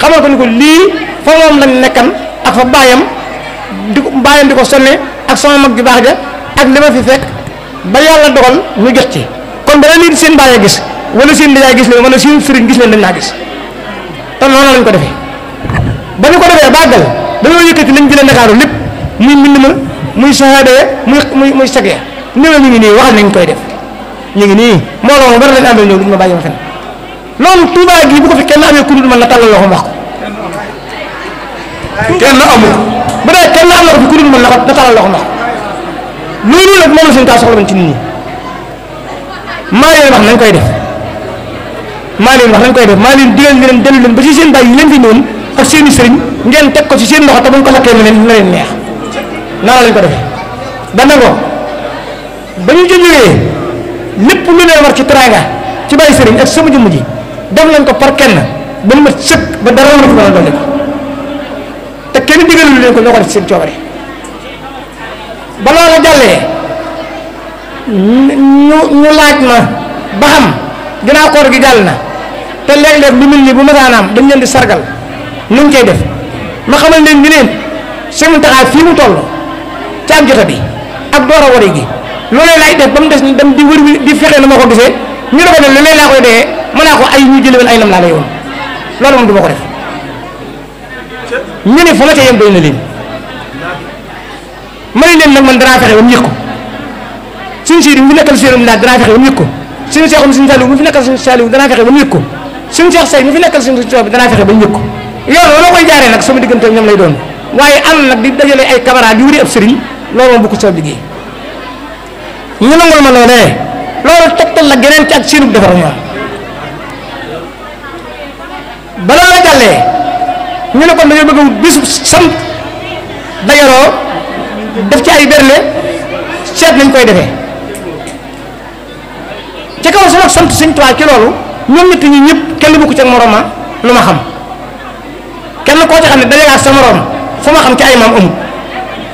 xamal ko ni ko lii fa moom lañ nekkan ak fa baayam di ko sonne ak sama mag ju baax ja ak li ma fi fekk ba yàlla dogal ñu jot ci kon bala lii seen baay a gis wala seen nijaay gis leen wala seen sëriñ gis leen dañ naa gis te noonu lañ ko defee ba ñu ko defee bàggal dañoo yëkkati lañ jëlee Ndakaaru lépp muy mbind ma muy sahaada muy sagee néew ñu ngi nii waxal nañ koy def ñu ngi nii mbooloo ma bari lañ àndal ñëw duñu ma bàyyi ma fen loolu Touba gi bu ko fi kenn amee ku dul man la tàllal loxo wax ko kenn amul bu dee kenn am na ko fi ku dul man la tàllal loxo wax loolu nag moom la suñu taa soxla man ci nit ñi maa leen wax nañ koy def maa leen digal leen dellu leen ba ci seen bàyyi yi leen fi ñëwoon ak seen i sëriñ ngeen teg ko ci seen loxo te buñ ko lakkee na leen neex naa lañ ko defee dana ko ba ñu jógee lépp lu leen war ci teraanga ci bàyyi sëriñ ak sama jëmm ji def nañ ko par kenn ba mu mat sëkk ba dara war a fi mën a dolli ko te kenn digalul leen ko ñoo ko def ci seen coobare ba loola jàllee ñu laaj ma ba xam ginnaaw koor gi jàll na te léeg-léeg lu mel ni bu masaanaam dañ leen di sargal nuñ koy def ma xamal leen ni leen Sëñ Muntaxa fii mu toll ci ak jota bi ak door a wari gi loolee laay def ba mu des dem di wër di fexe na ma ko gisee ñu ne ko ne loolee laa koy dee mën naa ko ay ñu jëlee woon ay nam laa lay woon loolu moom du ma ko def ñu ne fa ma ca yem doy na leen ma ne leen nag man danaa fexe ba mu yëg ko suñu siidi mu fi nekkal seen laaj danaa fexe ba mu yëg ko suñu seexum suñu Saliou mu fi nekkal suñu Saliou danaa fexe ba mu yëg ko suñu seex say mu fi nekkal suñu Saliou danaa fexe ba mu yëg ko yoon wala koy jaaree nag sama diggante ñoom lay doon waaye ànd nag di dajale ay camarades di wuri ab sëriñ loolu moom bu ko sama liggéey ñu nangul ma loolee loolu tegtal la geneen ci ak seenub defar ñoom ba loola jàllee ñu ne kon dañoo bëgg a wut bisu sant dajaloo def ci ay berne seet nañ koy defee ci kaw sama sant Sëñ Tuubaa ci loolu ñoom ñett ñi ñëpp kenn bokku ci ak moroma lu ma xam kenn koo ci xam ne dajegaat sa morom fa ma xam ci ay maam amut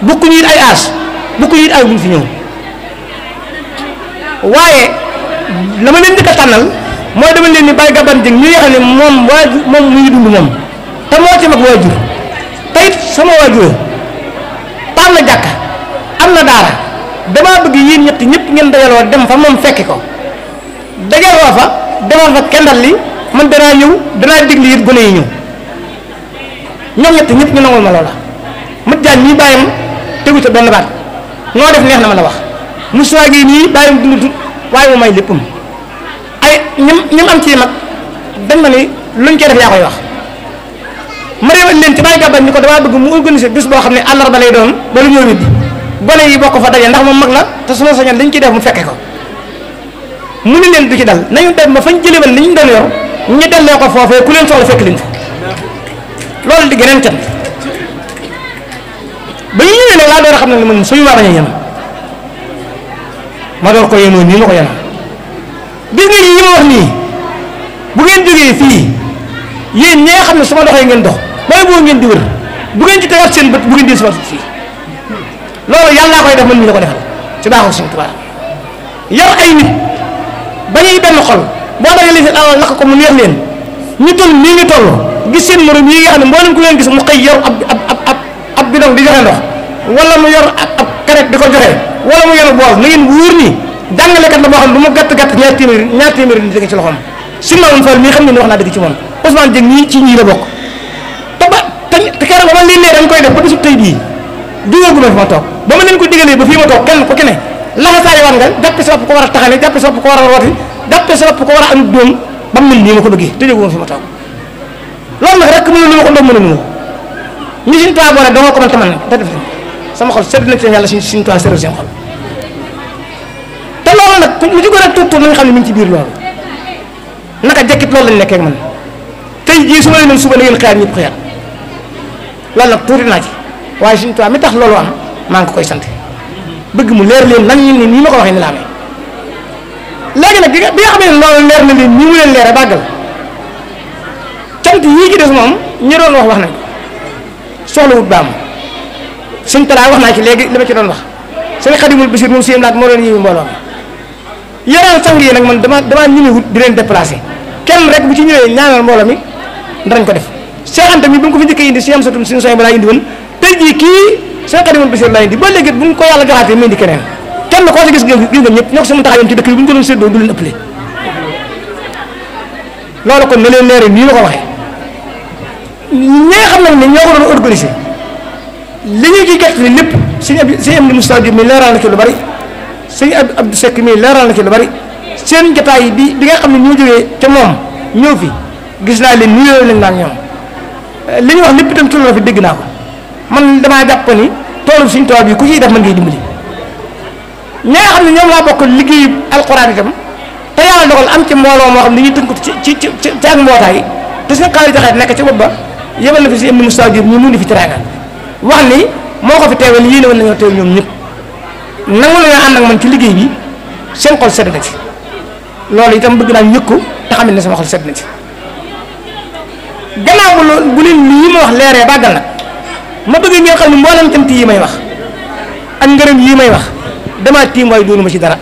bukku ñu it ay aas bukku ñu it ay buñ fi ñëw waaye la ma leen njëkk a tànnal mooy dama leen ni Baye Gaban Dieng ñi nga xam ne moom waajur moom mu ngi dund moom te moo ci mag waajur te it sama waajur taal na jàkka am na daara damaa bëgg yéen ñetti ñëpp ngeen dajaloo dem fa moom fekki ko dajaloo fa demal fa kendal li man danaa ñëw danaa digli it gone yi ñëw ñoom ñett ñëpp ñu nangul ma loola mat jaan ñii bàyyam tegu ca benn baat noo def neex na ma la wax Moussa gi nii bàyyam dund waaye mu may léppam ay ñam am ci mag dañ ma ni luñ koy def yaa koy wax ma réewal leen ci Baye Gaban ni ko damaa bëgg mu organiser bis boo xam ne àllarba lay doon ba lu ñëw widdi gone yi bokk fa daje ndax moom mag la te su ma sañoon dañ ciy def mu fekke ko mu ni leen du ci dal nañu dem ba fañ jëlee woon li ñu doon yor ñu dellee ko foofee ku leen soxla fekk leen fa loolu di geneen can ba ñu ñëwee nag laa door a xam ne ni man suñu maa bañ a yem ma door ko yéenoo nii ma ko yéenoo gis nga yi ma wax nii bu ngeen jógee fii yéen ñi nga xam ne su ma doxee ngeen dox mooy boo ngeen di wër bu ngeen ci tegaat seen bët bu ngeen di si fii loolu yàlla koy def man mii la ko defal ci baaxul Sëñ Tuubaa yar ay nit ba ñuy benn xol boo dajalee seen alal lakk ko mu neex leen ñu toll nii ñu toll gis seen morom yi nga xam ne mboolem ku leen gis mu xëy yor ab bidon di joxe ndox wala mu yor ab karet di ko joxe wala mu yor bool na ngeen wóor ni jàngalekat la boo xam ne lu mu gàtt gàtt ñaar téeméeri nit dëgg ci loxoom si Maodo Fall mii xam ne wax naa dëgg ci moom Ousmane Dieng ñii ci ñii la bokk te keroog ba man lii nee dañ koy def ba bisu tey bii jógaguma fi ma toog ba ma leen ko digalee ba fii ma toog kenn ku ki ne laxasaay war nga jàppe sa bopp ko war a taxane jàppe sa bopp ko war a rooti jàppe sa bopp ko war a am doom ba mu mel nii ma ko bëggee te jóguma fi ma toog loolu nag rek mënu lu ma ko ndox mënu mu ñi Sëñ Tuubaa boole dama ko mën taman te def sama xol sedd na ci yàlla Sëñ Tuubaa sedd seen xol te loolu nag lu ci gën a tuut na nga xam ne mi ngi ci biir loolu naka jekkit loolu lañ nekkee ak man tey jii su ma leen suba na ngeen xaar ñëpp xëyaat loolu nag tuuti naa ci waaye Sëñ Tuubaa mi tax loolu am maa ngi ko koy sant bëgg mu leer leen lan ñu ne nii ma ko waxee ni la amee léegi nag bi nga xam ne loolu leer na leen nii mu leen leer a bàggal cant yii ci des moom ñi doon wax nañ soxla wut baam Sëñ Talaa wax naa ci léegi li ma ci doon wax Sëñ Xadimul Basiir moom siem laat moo doon yéwi mbooloo mi yeneen sang yi nag man damaa ñëwee wut di leen déplacé kenn rek bu ci ñëwee ñaanal mbooloo mi danañ ko def Cheikh Anta mi bu ñu ko fi njëkkee indi si am satum suñu soñ balaa indi woon tey jii kii Sëñ Xadimul Basiir laa indi ba léegi bu ñu ko yàlla joxaatee mu indi keneen kenn koo ci gis nga ñëpp ñoo ko sama taxawoon ci dëkk bi bu ñu ko doon séddoo du leen ëppale loolu kon na leen leere nii ma ko waxee ñi nga xam nag ne ñoo ko doon organisé li ñu ciy gerte lépp sëñ Amdi Moustapha Diop mi leeral na ci lu bari sëñ Abdou Seck mi leeral na ci lu bari seen jotaay bi nga xam ne ñoo jógee ca moom ñëw fi gis naa leen nii lañ naan ñoom li ñu wax lépp itam ci loolu fi dégg naa ko man damaa jàpp ni toolu Sëñ Tuubaa bi ku ciy def mën ngay dimbali ñi nga xam ne ñoom laa bokk liggéeyu alxuraan itam te yàlla dogal am ci mbooloo moo xam ne dañuy tënku ci ak mbootaay te suñu xaalis joxe nekk ci bopp ba yebal na fi si Amdi Moustapha Diop ñu mundi fi teraanga wax ni moo ko fi teewal yéene woon nañoo teew ñoom ñëpp nangu la ñoo ànd ak man ci liggéey bi seen xol sedd na ci loolu itam bëgg naa ñu yëg ko te xam ne sama xol sedd na ci gannaaw bu leen lii ma wax leeree bàggal nag ma bëgg ngeen xam ne mboolem cant yi may wax ak ngërëm yi may wax damaa tiim waaye doonu ma ci dara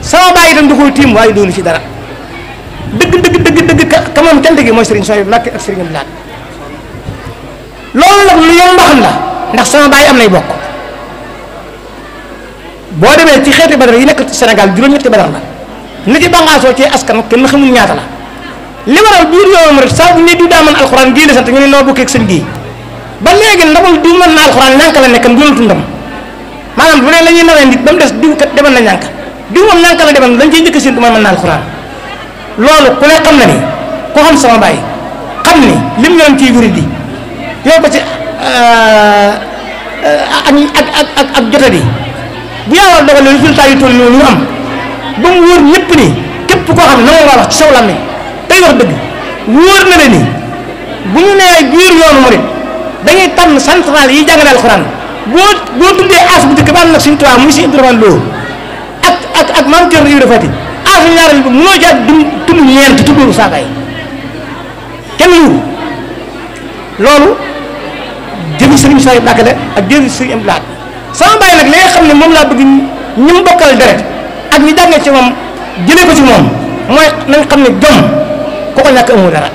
sama baay itam da koo tiim waaye doonu ci dara dëgg ka moom cant gi mooy Serigne Soy Mbàkke ak Serigne Abdou Lahad loolu nag lu yomb xam la ndax sama baay am nay bokk boo demee ci xeeti badar yi nekk Sénégal juróom-ñetti badar la ni ci bànqaasoo ci askan kenn xamul ñaata la li waral biir yoonu rek saa bu ne du daa mën alxuraan gii la sant ñu ne noo bokkee ak seen gii ba léegi ndamul du mën na alxuraan ñànk la nekkan doonatu ndam maanaam bu ne la ñuy nawee nit ba mu des diw kat demal na ñànk diw moom ñànk la demal lañ ciy njëkk seen du mën na alxuraan loolu ku ne xam na ni ko xam sama baay xam ni lim ñoon ciy guri di yow ba ci ak jotadi bu yàlla dogalee résultat yu toll noonu ñu am ba mu wóor ñëpp ni képp koo xam ne na nga wax ci saw làmmiñ tey wax dëgg wóor na la ni bu ñu nee biir yoonu murid dañuy tànn central yi jàngale alxuraan boo tuddee as bu njëkk ba am nag Sëñ Tuubaa muy Sëñ Abdourahmane Lo ak Maam Cerno Ibra Fati asu ñaareel bi mënoo ci tudd ñeent tuddul saaka yi kenn yuuru loolu jëfi sëriñ Saliou Mbacké la ak jëfi sëriñ Abdou Lahad sama baay nag li nga xam ne moom laa bëgg ñi mu bokkal deret ak ñu jàngee ci moom jëlee ko ci moom mooy nañ xam ne jom ku ko ñàkk amul dara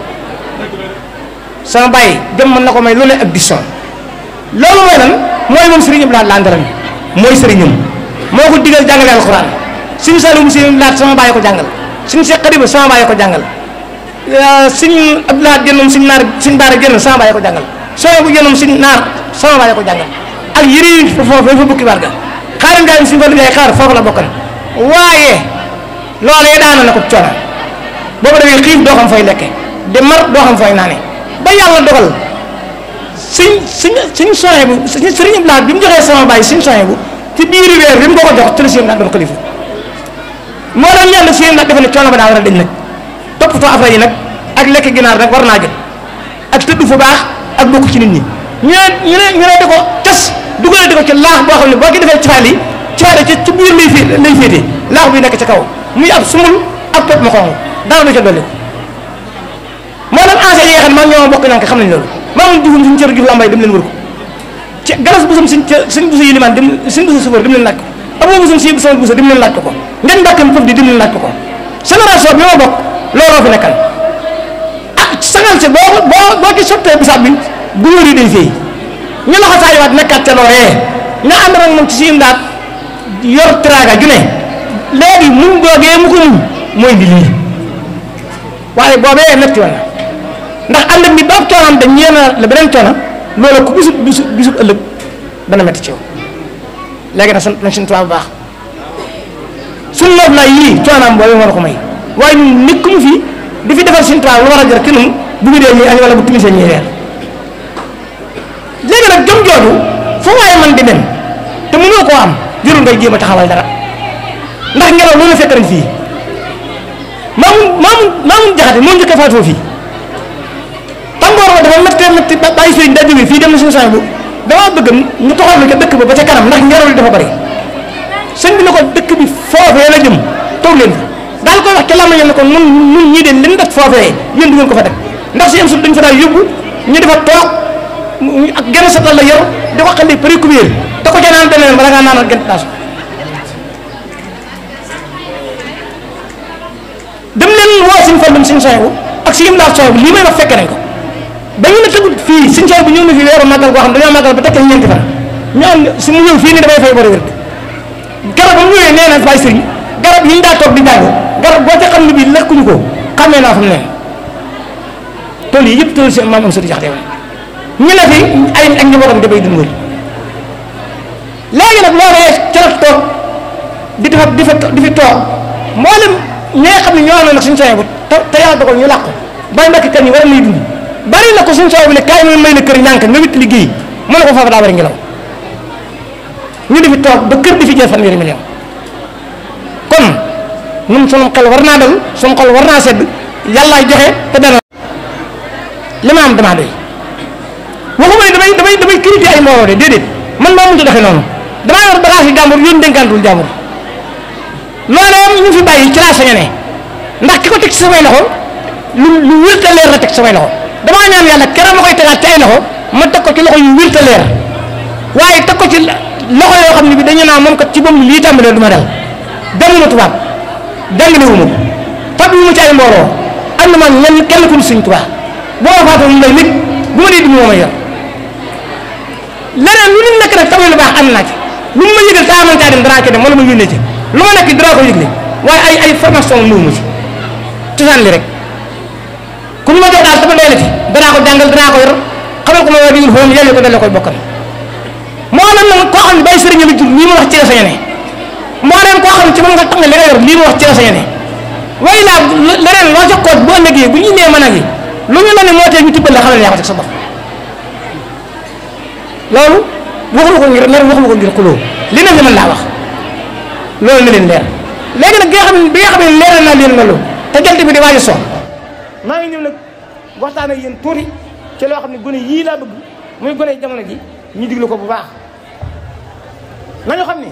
sama baay jom mën na ko may lu ne ak disson loolu mooy lan mooy moom sëriñ Abdou Lahad la àndaram mooy sëriñam moo ko digal jàngale alxuraan suñu Saliou mu sëriñ Abdou Lahad sama baay ko jàngal suñu Cheikh Khadiba sama baay ko jàngal suñu Abdou Lahad génnoom suñu naar suñu daara génn sama baay ko jàngal soo bu génnoom suñu naar sama baay ko jàngal ak yëre yi foofu fa bukki barga xaaral ngaa suñu Fallou Ndiaye xaar foofu la bokk na waaye loolee daana na ko coono boobu dafay xiif doo xam fay lekke di mar doo xam fay naane ba yàlla dogal suñ soxee bu sëriñ Abdou Lahad bi mu joxee sama baay suñ soxee bu ci biiri weer bi mu ko jox ci la siyém naa doon xalifa moo doon ñaan siyém naa defe ne coono ba daa war a dañ nag toppatoo affaire yi nag ak lekk ginaar nag war naa jot ak tëdd fu baax ak bokk ci nit ñi ñu ne di ko tas dugalati ko ci laax boo xam ne boo ko defee caali ci biir lay féete laax bi nekk ca kaw muy ab sumul ab topp ma xonq dara du ca dolli moo dem ancien yi nga xam ne man ñoo bokk nank xam nañ loolu maa ngi dugg suñu cër gi lambay dem leen wër ko ci galas busam suñ busa yilimaan dem suñ busa sufóor dem leen laaj ko aboo busam si sama busa dem leen laaj ko ngañ mbàkkam foofu di dem leen laaj ko génération bi ma bokk looloo fi nekkal ah sagal si boo ci sottee bisaab bi gunóor yi day fay ñu la ko saayiwaat nekkaat ca loolee nga ànd ak moom ci si imdaat yor teraanga ju ne léegi muñ googee mu ko muñ mooy di lii waaye boobee metti woon na ndax ànd ak ni ba ab coonam dañ ñeena la beneen coona loolu ku gisub ëllëg dana metti ci yow léegi nag sant nañ suñu tubaab bu baax suñu loob laa yii coonaam boobu moo ko may waaye ñun nekkuñu fi di fi defal suñu tubaab lu war a jar ki nun bu ñu dee ñuy añ wala bu timisee ñuy reer léegi nag jom jooju fu waaye man di dem te mënoo koo am jërul ngay jéem a taxawal dara ndax ngelaw loolu fekk nañ fii maamun jaxate moo njëkk a faatoo fii tàngoor ba dafa métti bàyyi sëriñ daa jógee fii dem na suñu sang bu damaa bëgg ñu toxal ca dëkk ba ca kanam ndax ngelaw li dafa bari sëñ bi ne ko dëkk bi foofee la jëm toog leen fi daal koy wax ca làmmiñam ne ko nun ñii de leen def foofee yéen du ngeen ko fa def ndax si am sul dañ fa daal yóbbu ñu defa toog ak genn satal la yor di ko xale pare kubéer te ko ca naan beneen bala ngaa naanal genn taasu dem leen woo suñu fallum suñu soxebu ak si yim laa soxebu lii may wax fekke nañ ko dañu ne tëggut fii suñu soxebu ñëw na fi weeru màggal goo xam dañoo màggal ba tekkal ñeenti fan ñu am su mu ñëw fii ni dafay fay bari wér garab ba mu ñëwee nee na bàyyi sëriñ garab yi ñu daa toog di jàng garab boo ca xam ne bii lekkuñu ko xamee naa fa mu ne tool yi yëpp tool si maam am soti jaxte ñu ne fi ay ak njabootam dafay dund léegi nag loolee ca la toog di fi toog mboolem ñi nga xam ne ñoo amoon nag suñu soxee bu te yàlla dogal ñu làqu bay mbakki kan yi war a lay dund bari na ko suñu soxee bu ne kaay may na kër ñànk nga witt liggéey mën na ko foofu daa bari ngelaw ñu di fi toog ba kër di fi jël fanweeri million kon ñun sunu xel war naa dal sunu xol war naa sedd yàllaay joxe te dana li ma am damaa doy waxuma ne damay critiquer ay mbooloo de déedéet man maa mënut a doxee noonu damaa yor bagage yi jàmbur yoon dénkaantul jàmbur loolee ñu fi bàyyi ci laa saña ne ndax ki ko teg ci samay loxo lu wér te leer la teg ci samay loxo damaa ñaan yàlla keroog ma koy tegaat ci ay loxo ma teg ko ci loxo yu wér te leer waaye teg ko ci loxo yoo xam ne bi dañu naan moom kat ci boobu lii tàmbalee du ma dal demuma tubaab jàngalewuma ko fab yu mu ci ay mbooloo ànd ma ñenn kenn ku Sëriñ Tuubaa boo ma faatoo mu lay nit bu ma dee dugg moo ma yor leneen lu nit nekk nag tamit lu baax ànd naa ci lu mu ma yëgal te amoon caa dem danaa ci dem wala ma yónnee ci lu ma nekk danaa ko yëgle waaye ay formation ñëw ma ci cosaan li rek ku ma jox daal dafa doy la ci danaa ko jàngal danaa ko yor xamal ko ma war a digul foofu yàlla ko delloo koy bokkal moo dem nag koo xam ne bay sëriñ la jur lii ma wax ci la saña ne moo dem koo xam ne ci moom nga tax nga li nga yor lii ma wax ci la saña ne waaye laa leneen loo ca koot bu ëllëgee bu ñu nee mën a gi lu ñu la ne moo tee ñu tibbal la xamal ne yaa ko teg sa bopp loolu waxuma ko ngir mer waxuma ko ngir xuloo li na li mën laa wax loolu na leen leer léegi nag bi nga xam ne leeral naa leen loolu te jant bi di waaj a soon maa ngi ñëw nag waxtaan ak yéen tuuti ci loo xam ne gone yii laa bëgg muy gone jamono ji ñu diglu ko bu baax nañu xam ni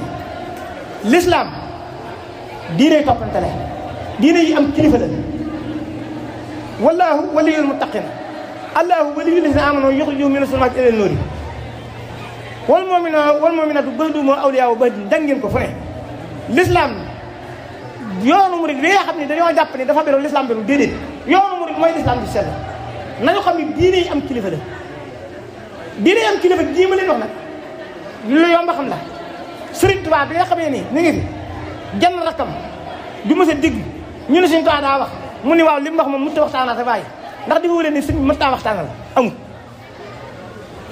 l'islam diine toppante la diine yi am kilifa la wallahu waliyul muttaqin allahu waliyyu llaziina aamanuu yuxrijuhum mina zulumaati ila nuuri wal mu'minaatu ba'duhum awliyaa'u ba'din dang ngeen ko fu ne l'islam yoonu murid bi nga xam ne dañoo jàpp ne dafa beru l'islam beru déedéet yoonu murid mooy l'islam di sell nañu xam ne diine yi am kilifa la diine yi am kilifa gii ma leen wax nag lu yomb xam la Sëriñ Tuubaa bi nga xamee ni ni ngi fi jann rakkam du mës a dégg ñu ne Sëriñ Tuubaa daa wax mu ni waaw li mu wax moom mënut a waxtaanaat bàyyi ndax di leen ni sëñ mënut a waxtaanal amul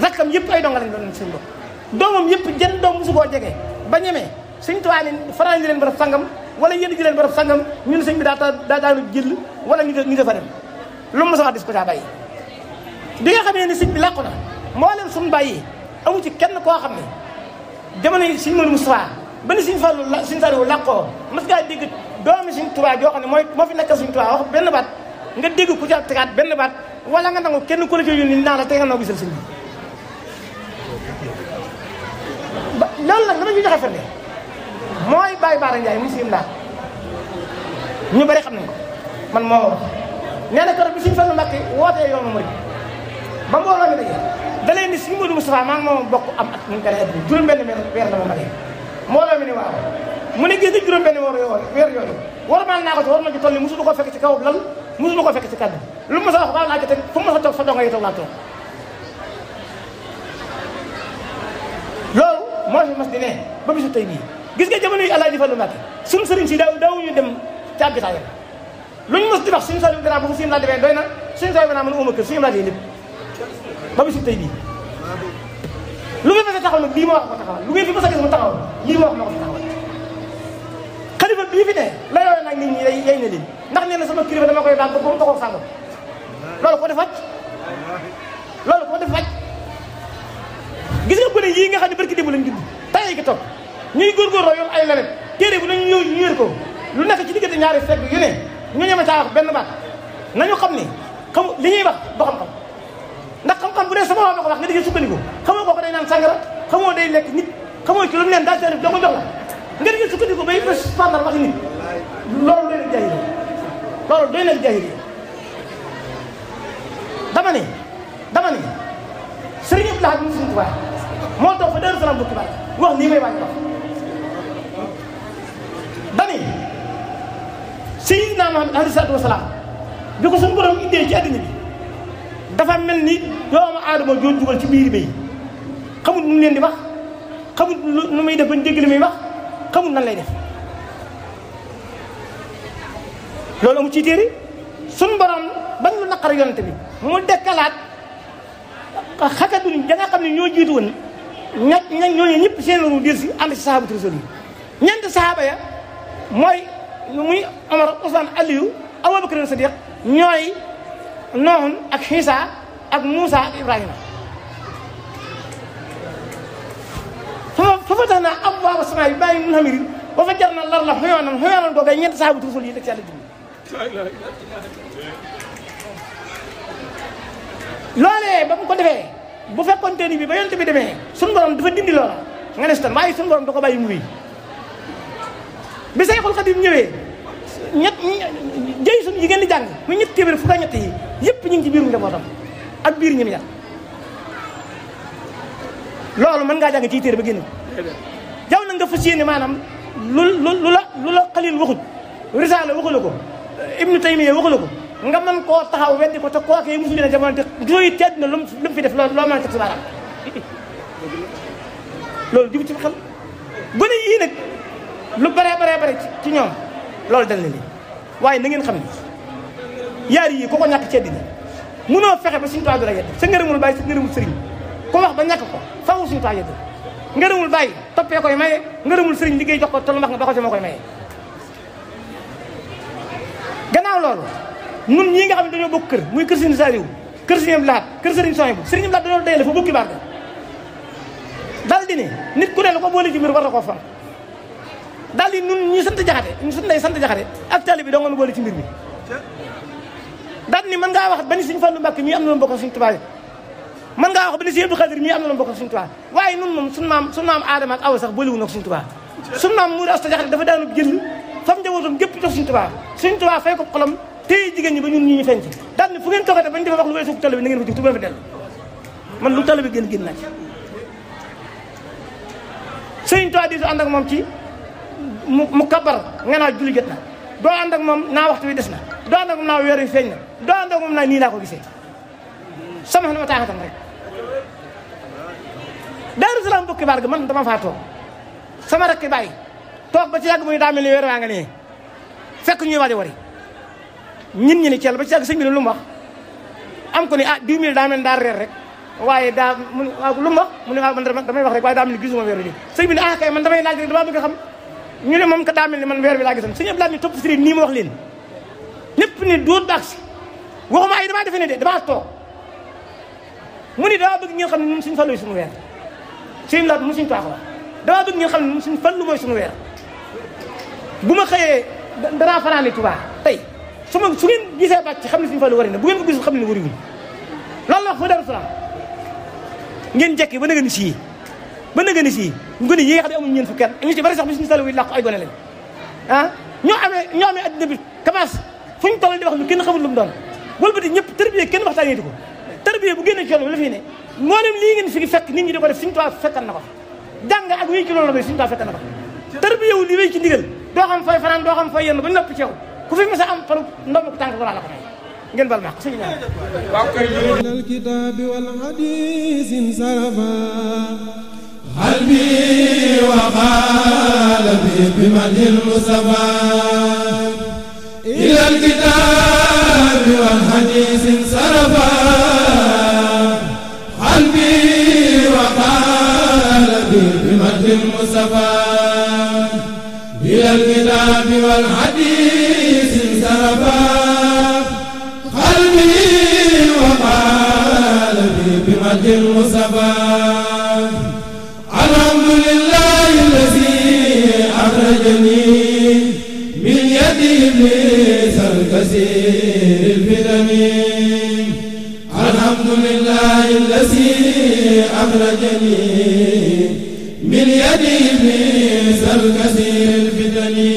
rakkam yëpp ay donga lañ doon sëñ bopp doomam yëpp jën doom mosu koo jege ba ñemee Sëriñ Tuubaa ni faral di leen barab sangam wala yéen ji leen barab sangam ñu ne sëñ bi daa daanu jël wala ñu dafa dem lu mu mës a wax dis ko caa bàyyi bi nga xamee ni sëñ bi làqu na moo leen suñu bàyyi amu ci kenn koo xam ne jamono yi sëñ Modou Moustapha ba ni sëñ Fallu sëñ Saliou làqoo mas ngaa dégg doomi sëñ Tuubaa joo xam ne moo fi nekkal sëñ Tuubaa wax benn baat nga dégg ku ca tegaat benn baat wala nga nangu kenn ku la ci yónni naa la te nga noo gisal sëñ bi ba loolu nag dama ñu joxe firnde mooy Baye Baara Ndiaye mu siim daal ñu bari xam nañ ko man moo wax nee na keroog bi sëñ Fallu Mbàkke wootee yoonu murid ba mbooloo mi daje da leen ni sëñ Modou Moustapha maa ngi moom bokk am at mu gane adduna juróom-benn weer la ma magee mbooloo mi ni waaw mu ne gis nga juróom-benn weer yooyu warmaal naa ko ci war ma ci toll ni mosuñu ko fekk ci kaw lal mosuñu ko fekk ci kaddu lu ma sa wax baax naa ci teg fu ma sa toog sa donga yi toog laa toog loolu moo fi mas di ne ba bisu tey bii gis nga jamono yi Alaaji Fallu Mbàkke suñu sëriñ si daawuñu dem ci àbbitaayam lu ñu mos di wax suñu Saliou gannaaw bu fa siim laa demee doy na suñu Saliou gannaaw mën a uma kër suñu laa dee lépp ba bisu tey bii lu ngeen fi taxaw nag lii ma wax ko taxawal lu ngeen fi mos a gis mu taxawal lii ma wax ma ko fi taxawal xalifa bii fi ne la yooyu nag nit ñi yey na leen ndax nee na sama kilifa dama koy baax ba mu taxaw sàngam loolu ko def wàcc loolu ko def wàcc gis nga bëne yii nga xam ne barki démb lañ judd tayee gi toog ñuy góorgóorloo yoon ay leneen téere bu nañu ñëw ñu yër ko lu nekk ci diggante ñaari fekk yu ne ñu ñeme caa wax benn baat nañu xam ni xam li ñuy wax ba xam-xam ndax xam-xam bu dee sama waa ma ko wax nga di sukkandiku xamoo kooku day naan sàngara xamoo day lekk nit xamoo ci lu mu leen daal seen doo ko jox la nga di sukkandiku bay bés pandal waxi nit loolu doy na jaahili loolu doy na jaahili dama ne Sëriñ Abdou Lahad mu Sëriñ Tuubaa moo toog fa Daaru Salaam bukki baat wax nii may wàññi wax dani Sayyidina Muhammad alayhi salaatu wa salaam bi ko suñu borom indee ci àddina bi dafa mel ni doomu aadama joo dugal ci biir bay xamul nu mu leen di wax xamul nu muy def bañ dégg li muy wax xamul nan lay def loolu amu ci téere suñu borom bañ lu naqar yonante bi mu dekkalaat xakatuñ da nga xam ne ñoo jiitu woon ñooñu ñëpp seen ru dir si ànd si sahabatu rasul yi ñeenti sahaba ya mooy muy Omar Ousmane Aliou Abubakar Sadiq ñooy Noohun ak Xiisa ak Muusa ak Ibrahima fa fatahna abwaaba samaa'i bimaa'i munhamirin wa fajjarna al-arda uyuunan googu ay ñeenti sahabatu rasul yi teg ci yàlla jublu loolee ba mu ko defee bu fekkoon te ni bi ba yonent bi demee suñu borom dafa dindi loola nga ne si tan waaye suñu borom da ko bàyyi mu wéy bi Sayxul Xadiim ñëwee jëy suñu yi ngeen di jàng muy ñett téeméer fukk ak ñett yi yëpp ñu ngi ci biiru njabootam ak biir ñim yar loolu mën ngaa jàng ci téere ba génn jaw na nga fas yéene maanaam lu la Xaliil waxut Risaala waxu la ko Ibnu Taymiya waxu la ko nga mën koo taxaw weddi ko te kookee musu leen jamono te gisoo it ci àddina lu mu fi def loo mën a teg si baaraam loolu jibu ci xel gone yii nag lu bare ci ñoom loolu dal na li waaye na ngeen xam ni yaar yii ku ko ñàkk ci àddina munoo fexe ba suñu toit du la yedd sa ngërëmul bàyyi sa ngërëmul sëriñ ku wax ba ñàkk ko fawu suñu toit yedd ngërëmul bàyyi toppee koy maye ngërëmul sëriñ liggéey jox ko te lu wax nga doxal ci moo koy maye gannaaw loolu nun ñii nga xam ne dañoo bokk kër muy kër Sëriñ Saliou kër Sëriñ Abdou Lahad kër Sëriñ Souhaïbou Sëriñ Abdou Lahad dañoo dayale fa bokki barke daal di ne nit ku ne la ko boole ci mbir war na koo fan daal di nun ñi sant jaxate ñu suñu lay sant jaxate ak tali bi doo nga nu boole ci mbir mi daal ni mën ngaa wax ba ni Sëriñ Fallu Mbàkke mii am na lu bokk ak Sëriñ Tuubaa mën ngaa wax ba ni Sëriñ Abdou Khadir mii am na lu bokk ak Sëriñ Tuubaa waaye nun moom suñu maam Aadama ak Awa sax boolewuñu ak Sëriñ Tuubaa suñu maam Mourou Asta Jaxate dafa daanu jël fam njabootam gépp jox Sëriñ Tuubaa Sëriñ Tuubaa fay ko xolam téye jigéen ñi ba ñun ñi ñu feeñ ci daal ne fu ngeen toogate bañ defa wax lu weesu tali bi na ngeen fa jug tu bu leen fa dellu man lu tali bi génn naa ci sëñ Tuubaa di ànd ak moom ci mu kabar nga naa julli jot na doo ànd ak moom naa waxtu wi des na doo ànd ak moom naa weer wi feeñ na doo ànd ak moom naa nii laa ko gisee sama na ma taaxatam rek Daaru Salaam bokki baar ga man dama faa toog sama rakki bàyyi toog ba ci yàgg muy daa mel ni weer waa nga nee fekk ñuy waaj a wari ñin ñi ni ceel ba ci yàgg sëñ bi ne lu mu wax am ko ni ah 10 000 daa mel ni daa reer rek waaye daa mu ne waaw lu mu wax mu ne waaw man damay wax rek waaye daa mel ni gisuma weer wi sëñ bi ne ah kay man damay laaj rek damaa bëgg a xam ñu ne moom ka daa mel ni man weer bi laa gisoon sëñ Abdoulaye ni topp sëriñ nii ma wax leen ñëpp ne dóor baag si waxuma ay damaa defe ne de damaa toog mu ni damaa bëgg ngeen xam ne ñun suñu fallu suñu weer sëñ laat mu suñu taax wax damaa bëgg ngeen xam ne ñun suñu fallu mooy suñu weer bu ma xëyee danaa fanaane Tuubaa tey su ngeen gisee bàcc xam ne suñu fallu wari na bu ngeen ko gisul xam ne wariwuñ loolu la wax fa Daaru Salaam ngeen jekki ba nëgëni sii ba nëgëni sii ngone yi nga xam ne amuñu ñeen fu kenn ñu ci bari sax bi suñu salawi làqu ay gone lañ ah ñoo amee addina bi commence fu ñu toll di wax lu kenn xamul lu mu doon wëlbati ñëpp tërbiye kenn waxtaanee ko tërbiye bu génne ci yoon bi la fi ne mboolem lii ngeen fi fekk nit ñi di ko def suñu Tuubaa fekkan na ko jàng ak wéy ci loolu la bay suñu Tuubaa fekkan na ko tërbiye wu li wéy ci ndigal doo xam fay fanaan doo xam fay yenn ba nopp ci yow ku fi mës a am faru ndomb ko tànk balaa la ko may ngeen bal ma ko suñu ñaan waaw kay al kitabi wal hadis sarafa qalbi wa qalbi bimadil mustafa ila al kitabi wal hadis sarafa qalbi wa qalbi bimadil mustafa ila al kitabi wal hadis sarafa qalbi wa qalbi bimadhi al-mustafa alhamdulillahi allazi akhrajani min yadi iblis al-kasir al-fitani alhamdulillahi allazi akhrajani min yadi iblis al-kasir al-fitani